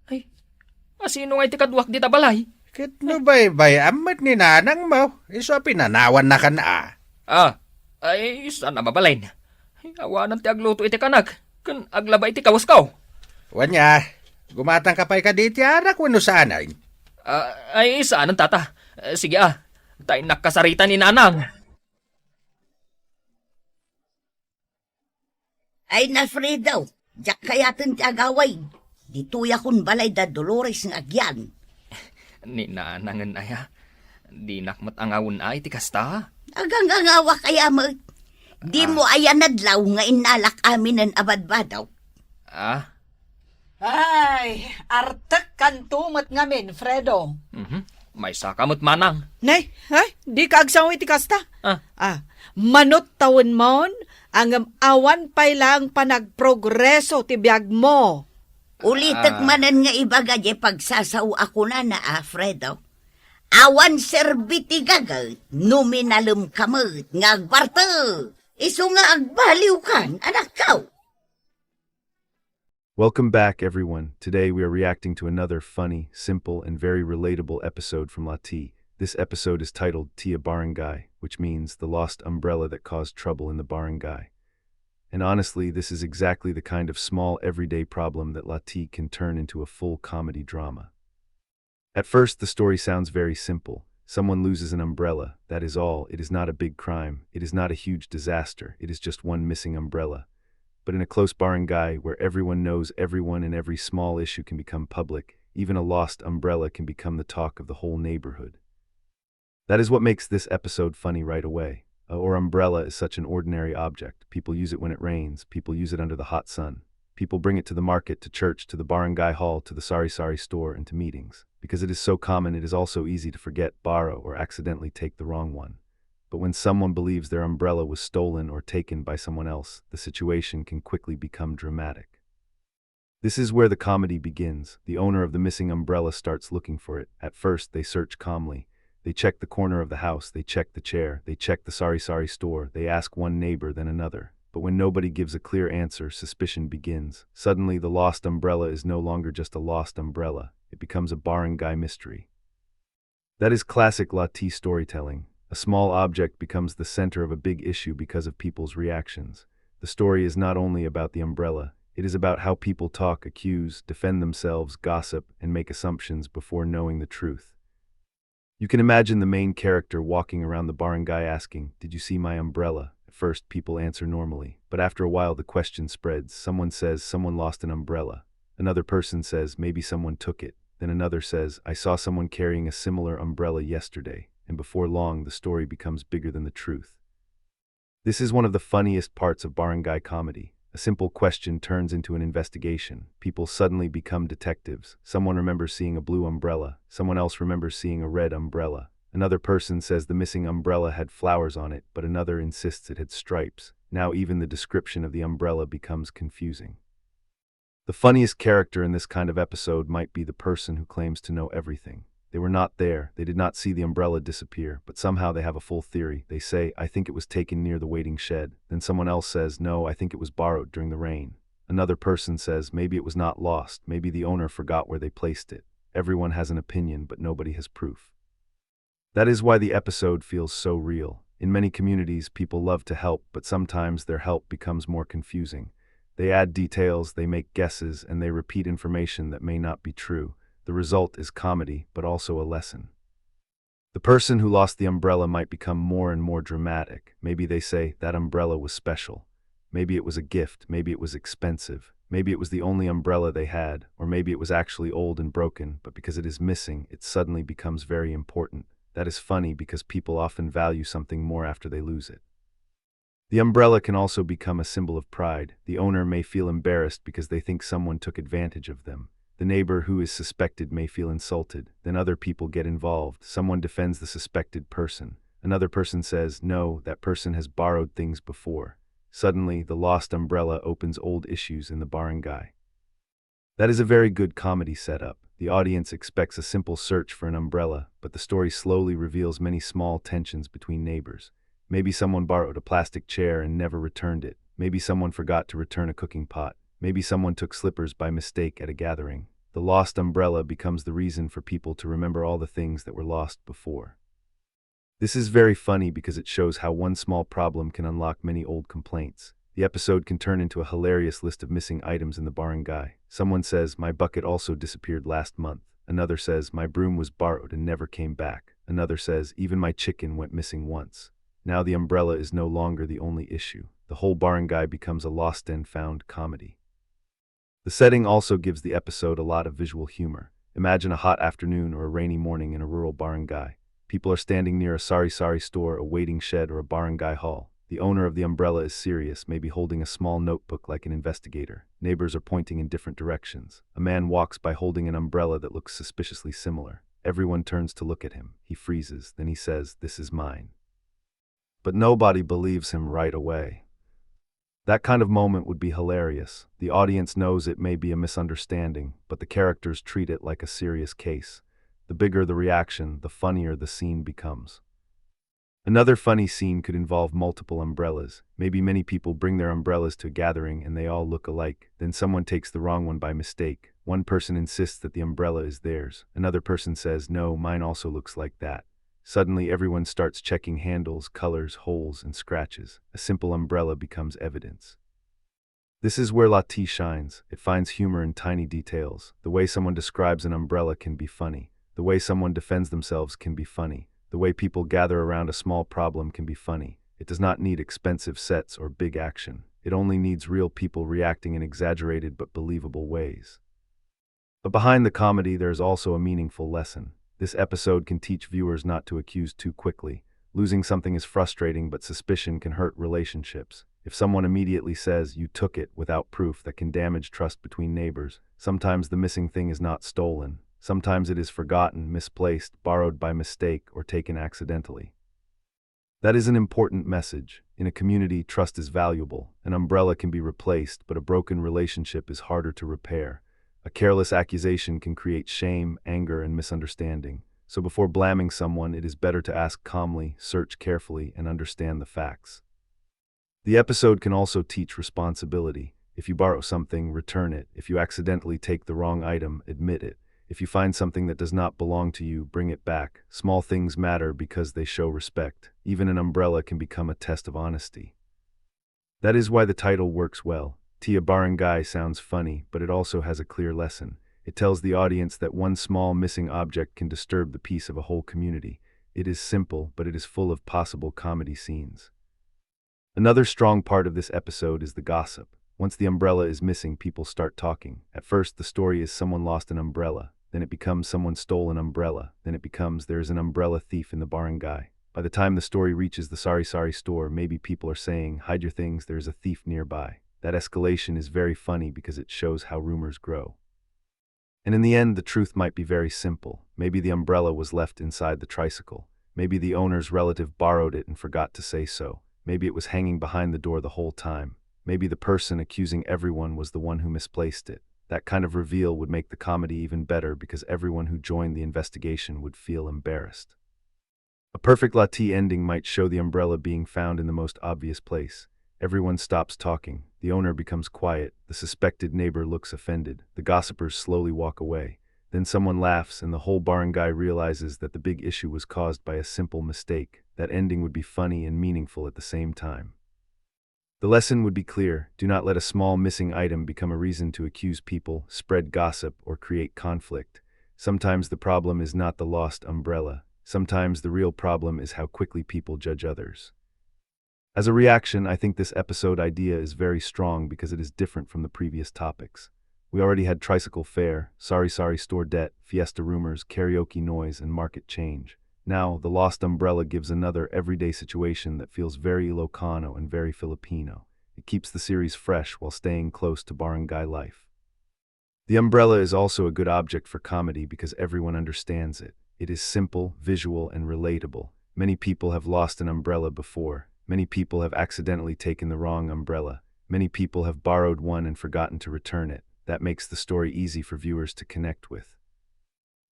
Ay, asino ngay ti kaduak dita balay? Ket no baybay-am met ni nanangmo, isu a pinanawannakan a. Ah, ay, saan a mabalin? Ay, awanan ti agluto iti kanak, ken aglaba iti kawasko. Wen a, gumatangka pay kadi iti arak wenno saanen? Ah, ay, saanen, tata. Eh, sige a, ta innak kasarita ni nanang. Ay, Alfredo, diak kayaten ti agawid. Ditoyakon balay da Dolores nga agyan. Ni nanangen aya, dinak met angawen a iti kasta. Agangangawak aya met. Dimo aya nadlaw nga innalak aminen a badbadok? Ah? Ay, artek kanto met ngamin, Fredo. Mhm. Maysaka met manang. Nay, ay, dika agsao iti kasta. Ah. Ah, manut tawenmon, ngem awan pay laeng panagprogreso ti biagmo. Ulitek Ah. manen nga ibaga diay pagsasao a kunana, Alfredo. Awan serbi ti gaget no minalem ka met nga agbartek. Isu nga agbaliwkan, anakko. Welcome back, everyone. Today we are reacting to another funny, simple, and very relatable episode from Lati. This episode is titled Tia Barangay, which means the lost umbrella that caused trouble in the barangay. And honestly, this is exactly the kind of small, everyday problem that Lati can turn into a full comedy drama. At first, the story sounds very simple. Someone loses an umbrella, that is all. It is not a big crime. It is not a huge disaster. It is just one missing umbrella. But in a close barangay where everyone knows everyone and every small issue can become public, even a lost umbrella can become the talk of the whole neighborhood. That is what makes this episode funny right away. Our umbrella is such an ordinary object. People use it when it rains. People use it under the hot sun. People bring it to the market, to church, to the barangay hall, to the sari-sari store, and to meetings. Because it is so common, it is also easy to forget, borrow, or accidentally take the wrong one. But when someone believes their umbrella was stolen or taken by someone else, the situation can quickly become dramatic. This is where the comedy begins. The owner of the missing umbrella starts looking for it. At first, they search calmly. They check the corner of the house, they check the chair, they check the sari-sari store, they ask one neighbor, then another. But when nobody gives a clear answer, suspicion begins. Suddenly, the lost umbrella is no longer just a lost umbrella. It becomes a barangay mystery. That is classic Lati storytelling. A small object becomes the center of a big issue because of people's reactions. The story is not only about the umbrella, it is about how people talk, accuse, defend themselves, gossip, and make assumptions before knowing the truth. You can imagine the main character walking around the barangay asking, "Did you see my umbrella?" At first, people answer normally, but after a while, the question spreads. Someone says someone lost an umbrella. Another person says maybe someone took it. Then another says, "I saw someone carrying a similar umbrella yesterday," and before long, the story becomes bigger than the truth. This is one of the funniest parts of barangay comedy. A simple question turns into an investigation. People suddenly become detectives. Someone remembers seeing a blue umbrella. Someone else remembers seeing a red umbrella. Another person says the missing umbrella had flowers on it, but another insists it had stripes. Now even the description of the umbrella becomes confusing. The funniest character in this kind of episode might be the person who claims to know everything. They were not there, they did not see the umbrella disappear, but somehow they have a full theory. They say, "I think it was taken near the waiting shed." Then someone else says, "No, I think it was borrowed during the rain." Another person says, "Maybe it was not lost, maybe the owner forgot where they placed it." Everyone has an opinion, but nobody has proof. That is why the episode feels so real. In many communities, people love to help, but sometimes their help becomes more confusing. They add details, they make guesses, and they repeat information that may not be true. The result is comedy, but also a lesson. The person who lost the umbrella might become more and more dramatic. Maybe they say, "That umbrella was special." Maybe it was a gift, maybe it was expensive, maybe it was the only umbrella they had, or maybe it was actually old and broken, but because it is missing, it suddenly becomes very important. That is funny because people often value something more after they lose it. The umbrella can also become a symbol of pride. The owner may feel embarrassed because they think someone took advantage of them. The neighbor who is suspected may feel insulted. Then other people get involved. Someone defends the suspected person. Another person says, "No, that person has borrowed things before." Suddenly, the lost umbrella opens old issues in the barangay. That is a very good comedy setup. The audience expects a simple search for an umbrella, but the story slowly reveals many small tensions between neighbors. Maybe someone borrowed a plastic chair and never returned it. Maybe someone forgot to return a cooking pot. Maybe someone took slippers by mistake at a gathering. The lost umbrella becomes the reason for people to remember all the things that were lost before. This is very funny because it shows how one small problem can unlock many old complaints. The episode can turn into a hilarious list of missing items in the barangay. Someone says, "My bucket also disappeared last month." Another says, "My broom was borrowed and never came back." Another says, "Even my chicken went missing once." Now the umbrella is no longer the only issue. The whole barangay becomes a lost and found comedy. The setting also gives the episode a lot of visual humor. Imagine a hot afternoon or a rainy morning in a rural barangay. People are standing near a sari-sari store, a waiting shed, or a barangay hall. The owner of the umbrella is serious, maybe holding a small notebook like an investigator. Neighbors are pointing in different directions. A man walks by holding an umbrella that looks suspiciously similar. Everyone turns to look at him. He freezes, then he says, "This is mine." But nobody believes him right away. That kind of moment would be hilarious. The audience knows it may be a misunderstanding, but the characters treat it like a serious case. The bigger the reaction, the funnier the scene becomes. Another funny scene could involve multiple umbrellas. Maybe many people bring their umbrellas to a gathering and they all look alike. Then someone takes the wrong one by mistake. One person insists that the umbrella is theirs. Another person says, "No, mine also looks like that." Suddenly, everyone starts checking handles, colors, holes, and scratches. A simple umbrella becomes evidence. This is where Lati shines. It finds humor in tiny details. The way someone describes an umbrella can be funny. The way someone defends themselves can be funny. The way people gather around a small problem can be funny. It does not need expensive sets or big action. It only needs real people reacting in exaggerated but believable ways. But behind the comedy, there is also a meaningful lesson. This episode can teach viewers not to accuse too quickly. Losing something is frustrating, but suspicion can hurt relationships. If someone immediately says, "You took it," without proof, that can damage trust between neighbors. Sometimes the missing thing is not stolen. Sometimes it is forgotten, misplaced, borrowed by mistake, or taken accidentally. That is an important message. In a community, trust is valuable. An umbrella can be replaced, but a broken relationship is harder to repair. A careless accusation can create shame, anger, and misunderstanding. So before blaming someone, it is better to ask calmly, search carefully, and understand the facts. The episode can also teach responsibility. If you borrow something, return it. If you accidentally take the wrong item, admit it. If you find something that does not belong to you, bring it back. Small things matter because they show respect. Even an umbrella can become a test of honesty. That is why the title works well. Tia Barangay sounds funny, but it also has a clear lesson. It tells the audience that one small missing object can disturb the peace of a whole community. It is simple, but it is full of possible comedy scenes. Another strong part of this episode is the gossip. Once the umbrella is missing, people start talking. At first, the story is someone lost an umbrella. Then it becomes someone stole an umbrella. Then it becomes there is an umbrella thief in the barangay. By the time the story reaches the sari-sari store, maybe people are saying, "Hide your things, there is a thief nearby." That escalation is very funny because it shows how rumors grow. And in the end, the truth might be very simple. Maybe the umbrella was left inside the tricycle. Maybe the owner's relative borrowed it and forgot to say so. Maybe it was hanging behind the door the whole time. Maybe the person accusing everyone was the one who misplaced it. That kind of reveal would make the comedy even better because everyone who joined the investigation would feel embarrassed. A perfect Lati ending might show the umbrella being found in the most obvious place. Everyone stops talking. The owner becomes quiet. The suspected neighbor looks offended. The gossipers slowly walk away. Then someone laughs, and the whole barangay realizes that the big issue was caused by a simple mistake. That ending would be funny and meaningful at the same time. The lesson would be clear: do not let a small missing item become a reason to accuse people, spread gossip, or create conflict. Sometimes the problem is not the lost umbrella. Sometimes the real problem is how quickly people judge others. As a reaction, I think this episode idea is very strong because it is different from the previous topics. We already had tricycle fare, sari-sari store debt, fiesta rumors, karaoke noise, and market change. Now, the lost umbrella gives another everyday situation that feels very Ilocano and very Filipino. It keeps the series fresh while staying close to barangay life. The umbrella is also a good object for comedy because everyone understands it. It is simple, visual, and relatable. Many people have lost an umbrella before. Many people have accidentally taken the wrong umbrella. Many people have borrowed one and forgotten to return it. That makes the story easy for viewers to connect with.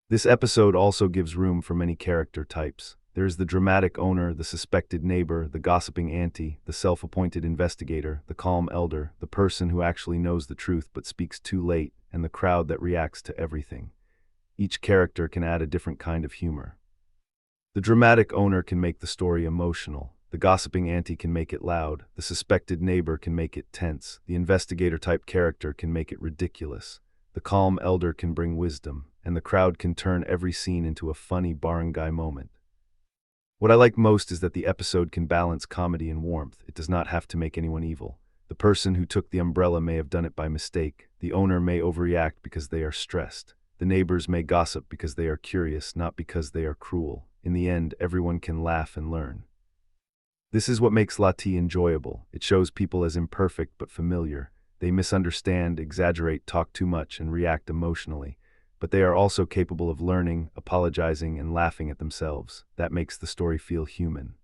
This episode also gives room for many character types. There is the dramatic owner, the suspected neighbor, the gossiping auntie, the self-appointed investigator, the calm elder, the person who actually knows the truth but speaks too late, and the crowd that reacts to everything. Each character can add a different kind of humor. The dramatic owner can make the story emotional. The gossiping auntie can make it loud. The suspected neighbor can make it tense. The investigator type character can make it ridiculous. The calm elder can bring wisdom, and the crowd can turn every scene into a funny barangay moment. What I like most is that the episode can balance comedy and warmth. It does not have to make anyone evil. The person who took the umbrella may have done it by mistake. The owner may overreact because they are stressed. The neighbors may gossip because they are curious, not because they are cruel. In the end, everyone can laugh and learn. This is what makes Lati enjoyable. It shows people as imperfect but familiar. They misunderstand, exaggerate, talk too much, and react emotionally. But they are also capable of learning, apologizing, and laughing at themselves. That makes the story feel human.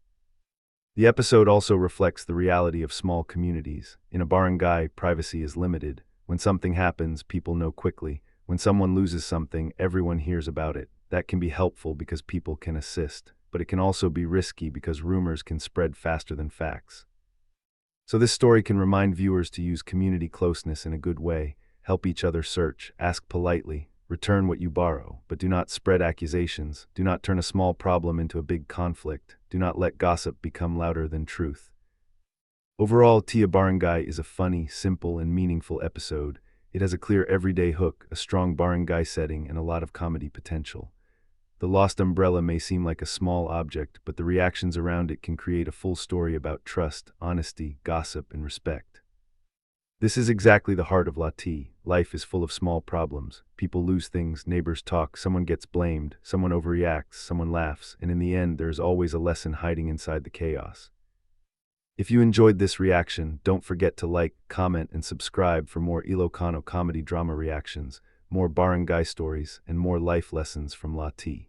The episode also reflects the reality of small communities. In a barangay, privacy is limited. When something happens, people know quickly. When someone loses something, everyone hears about it. That can be helpful because people can assist, but it can also be risky because rumors can spread faster than facts. So this story can remind viewers to use community closeness in a good way, help each other search, ask politely, return what you borrow, but do not spread accusations, do not turn a small problem into a big conflict, do not let gossip become louder than truth. Overall, Tia Barangay is a funny, simple, and meaningful episode. It has a clear everyday hook, a strong barangay setting, and a lot of comedy potential. The lost umbrella may seem like a small object, but the reactions around it can create a full story about trust, honesty, gossip, and respect. This is exactly the heart of La T. Life is full of small problems. People lose things, neighbors talk, someone gets blamed, someone overreacts, someone laughs, and in the end, there is always a lesson hiding inside the chaos. If you enjoyed this reaction, don't forget to like, comment, and subscribe for more Ilocano comedy drama reactions, more barangay stories, and more life lessons from La T.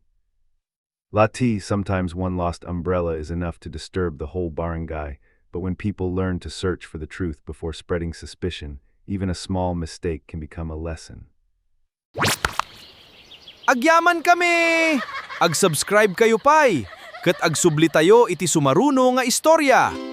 La T, sometimes one lost umbrella is enough to disturb the whole barangay, but when people learn to search for the truth before spreading suspicion, even a small mistake can become a lesson. Agyaman kami! Ag-subscribe kayo pay, ket agsubli tayo iti sumaruno nga istorya.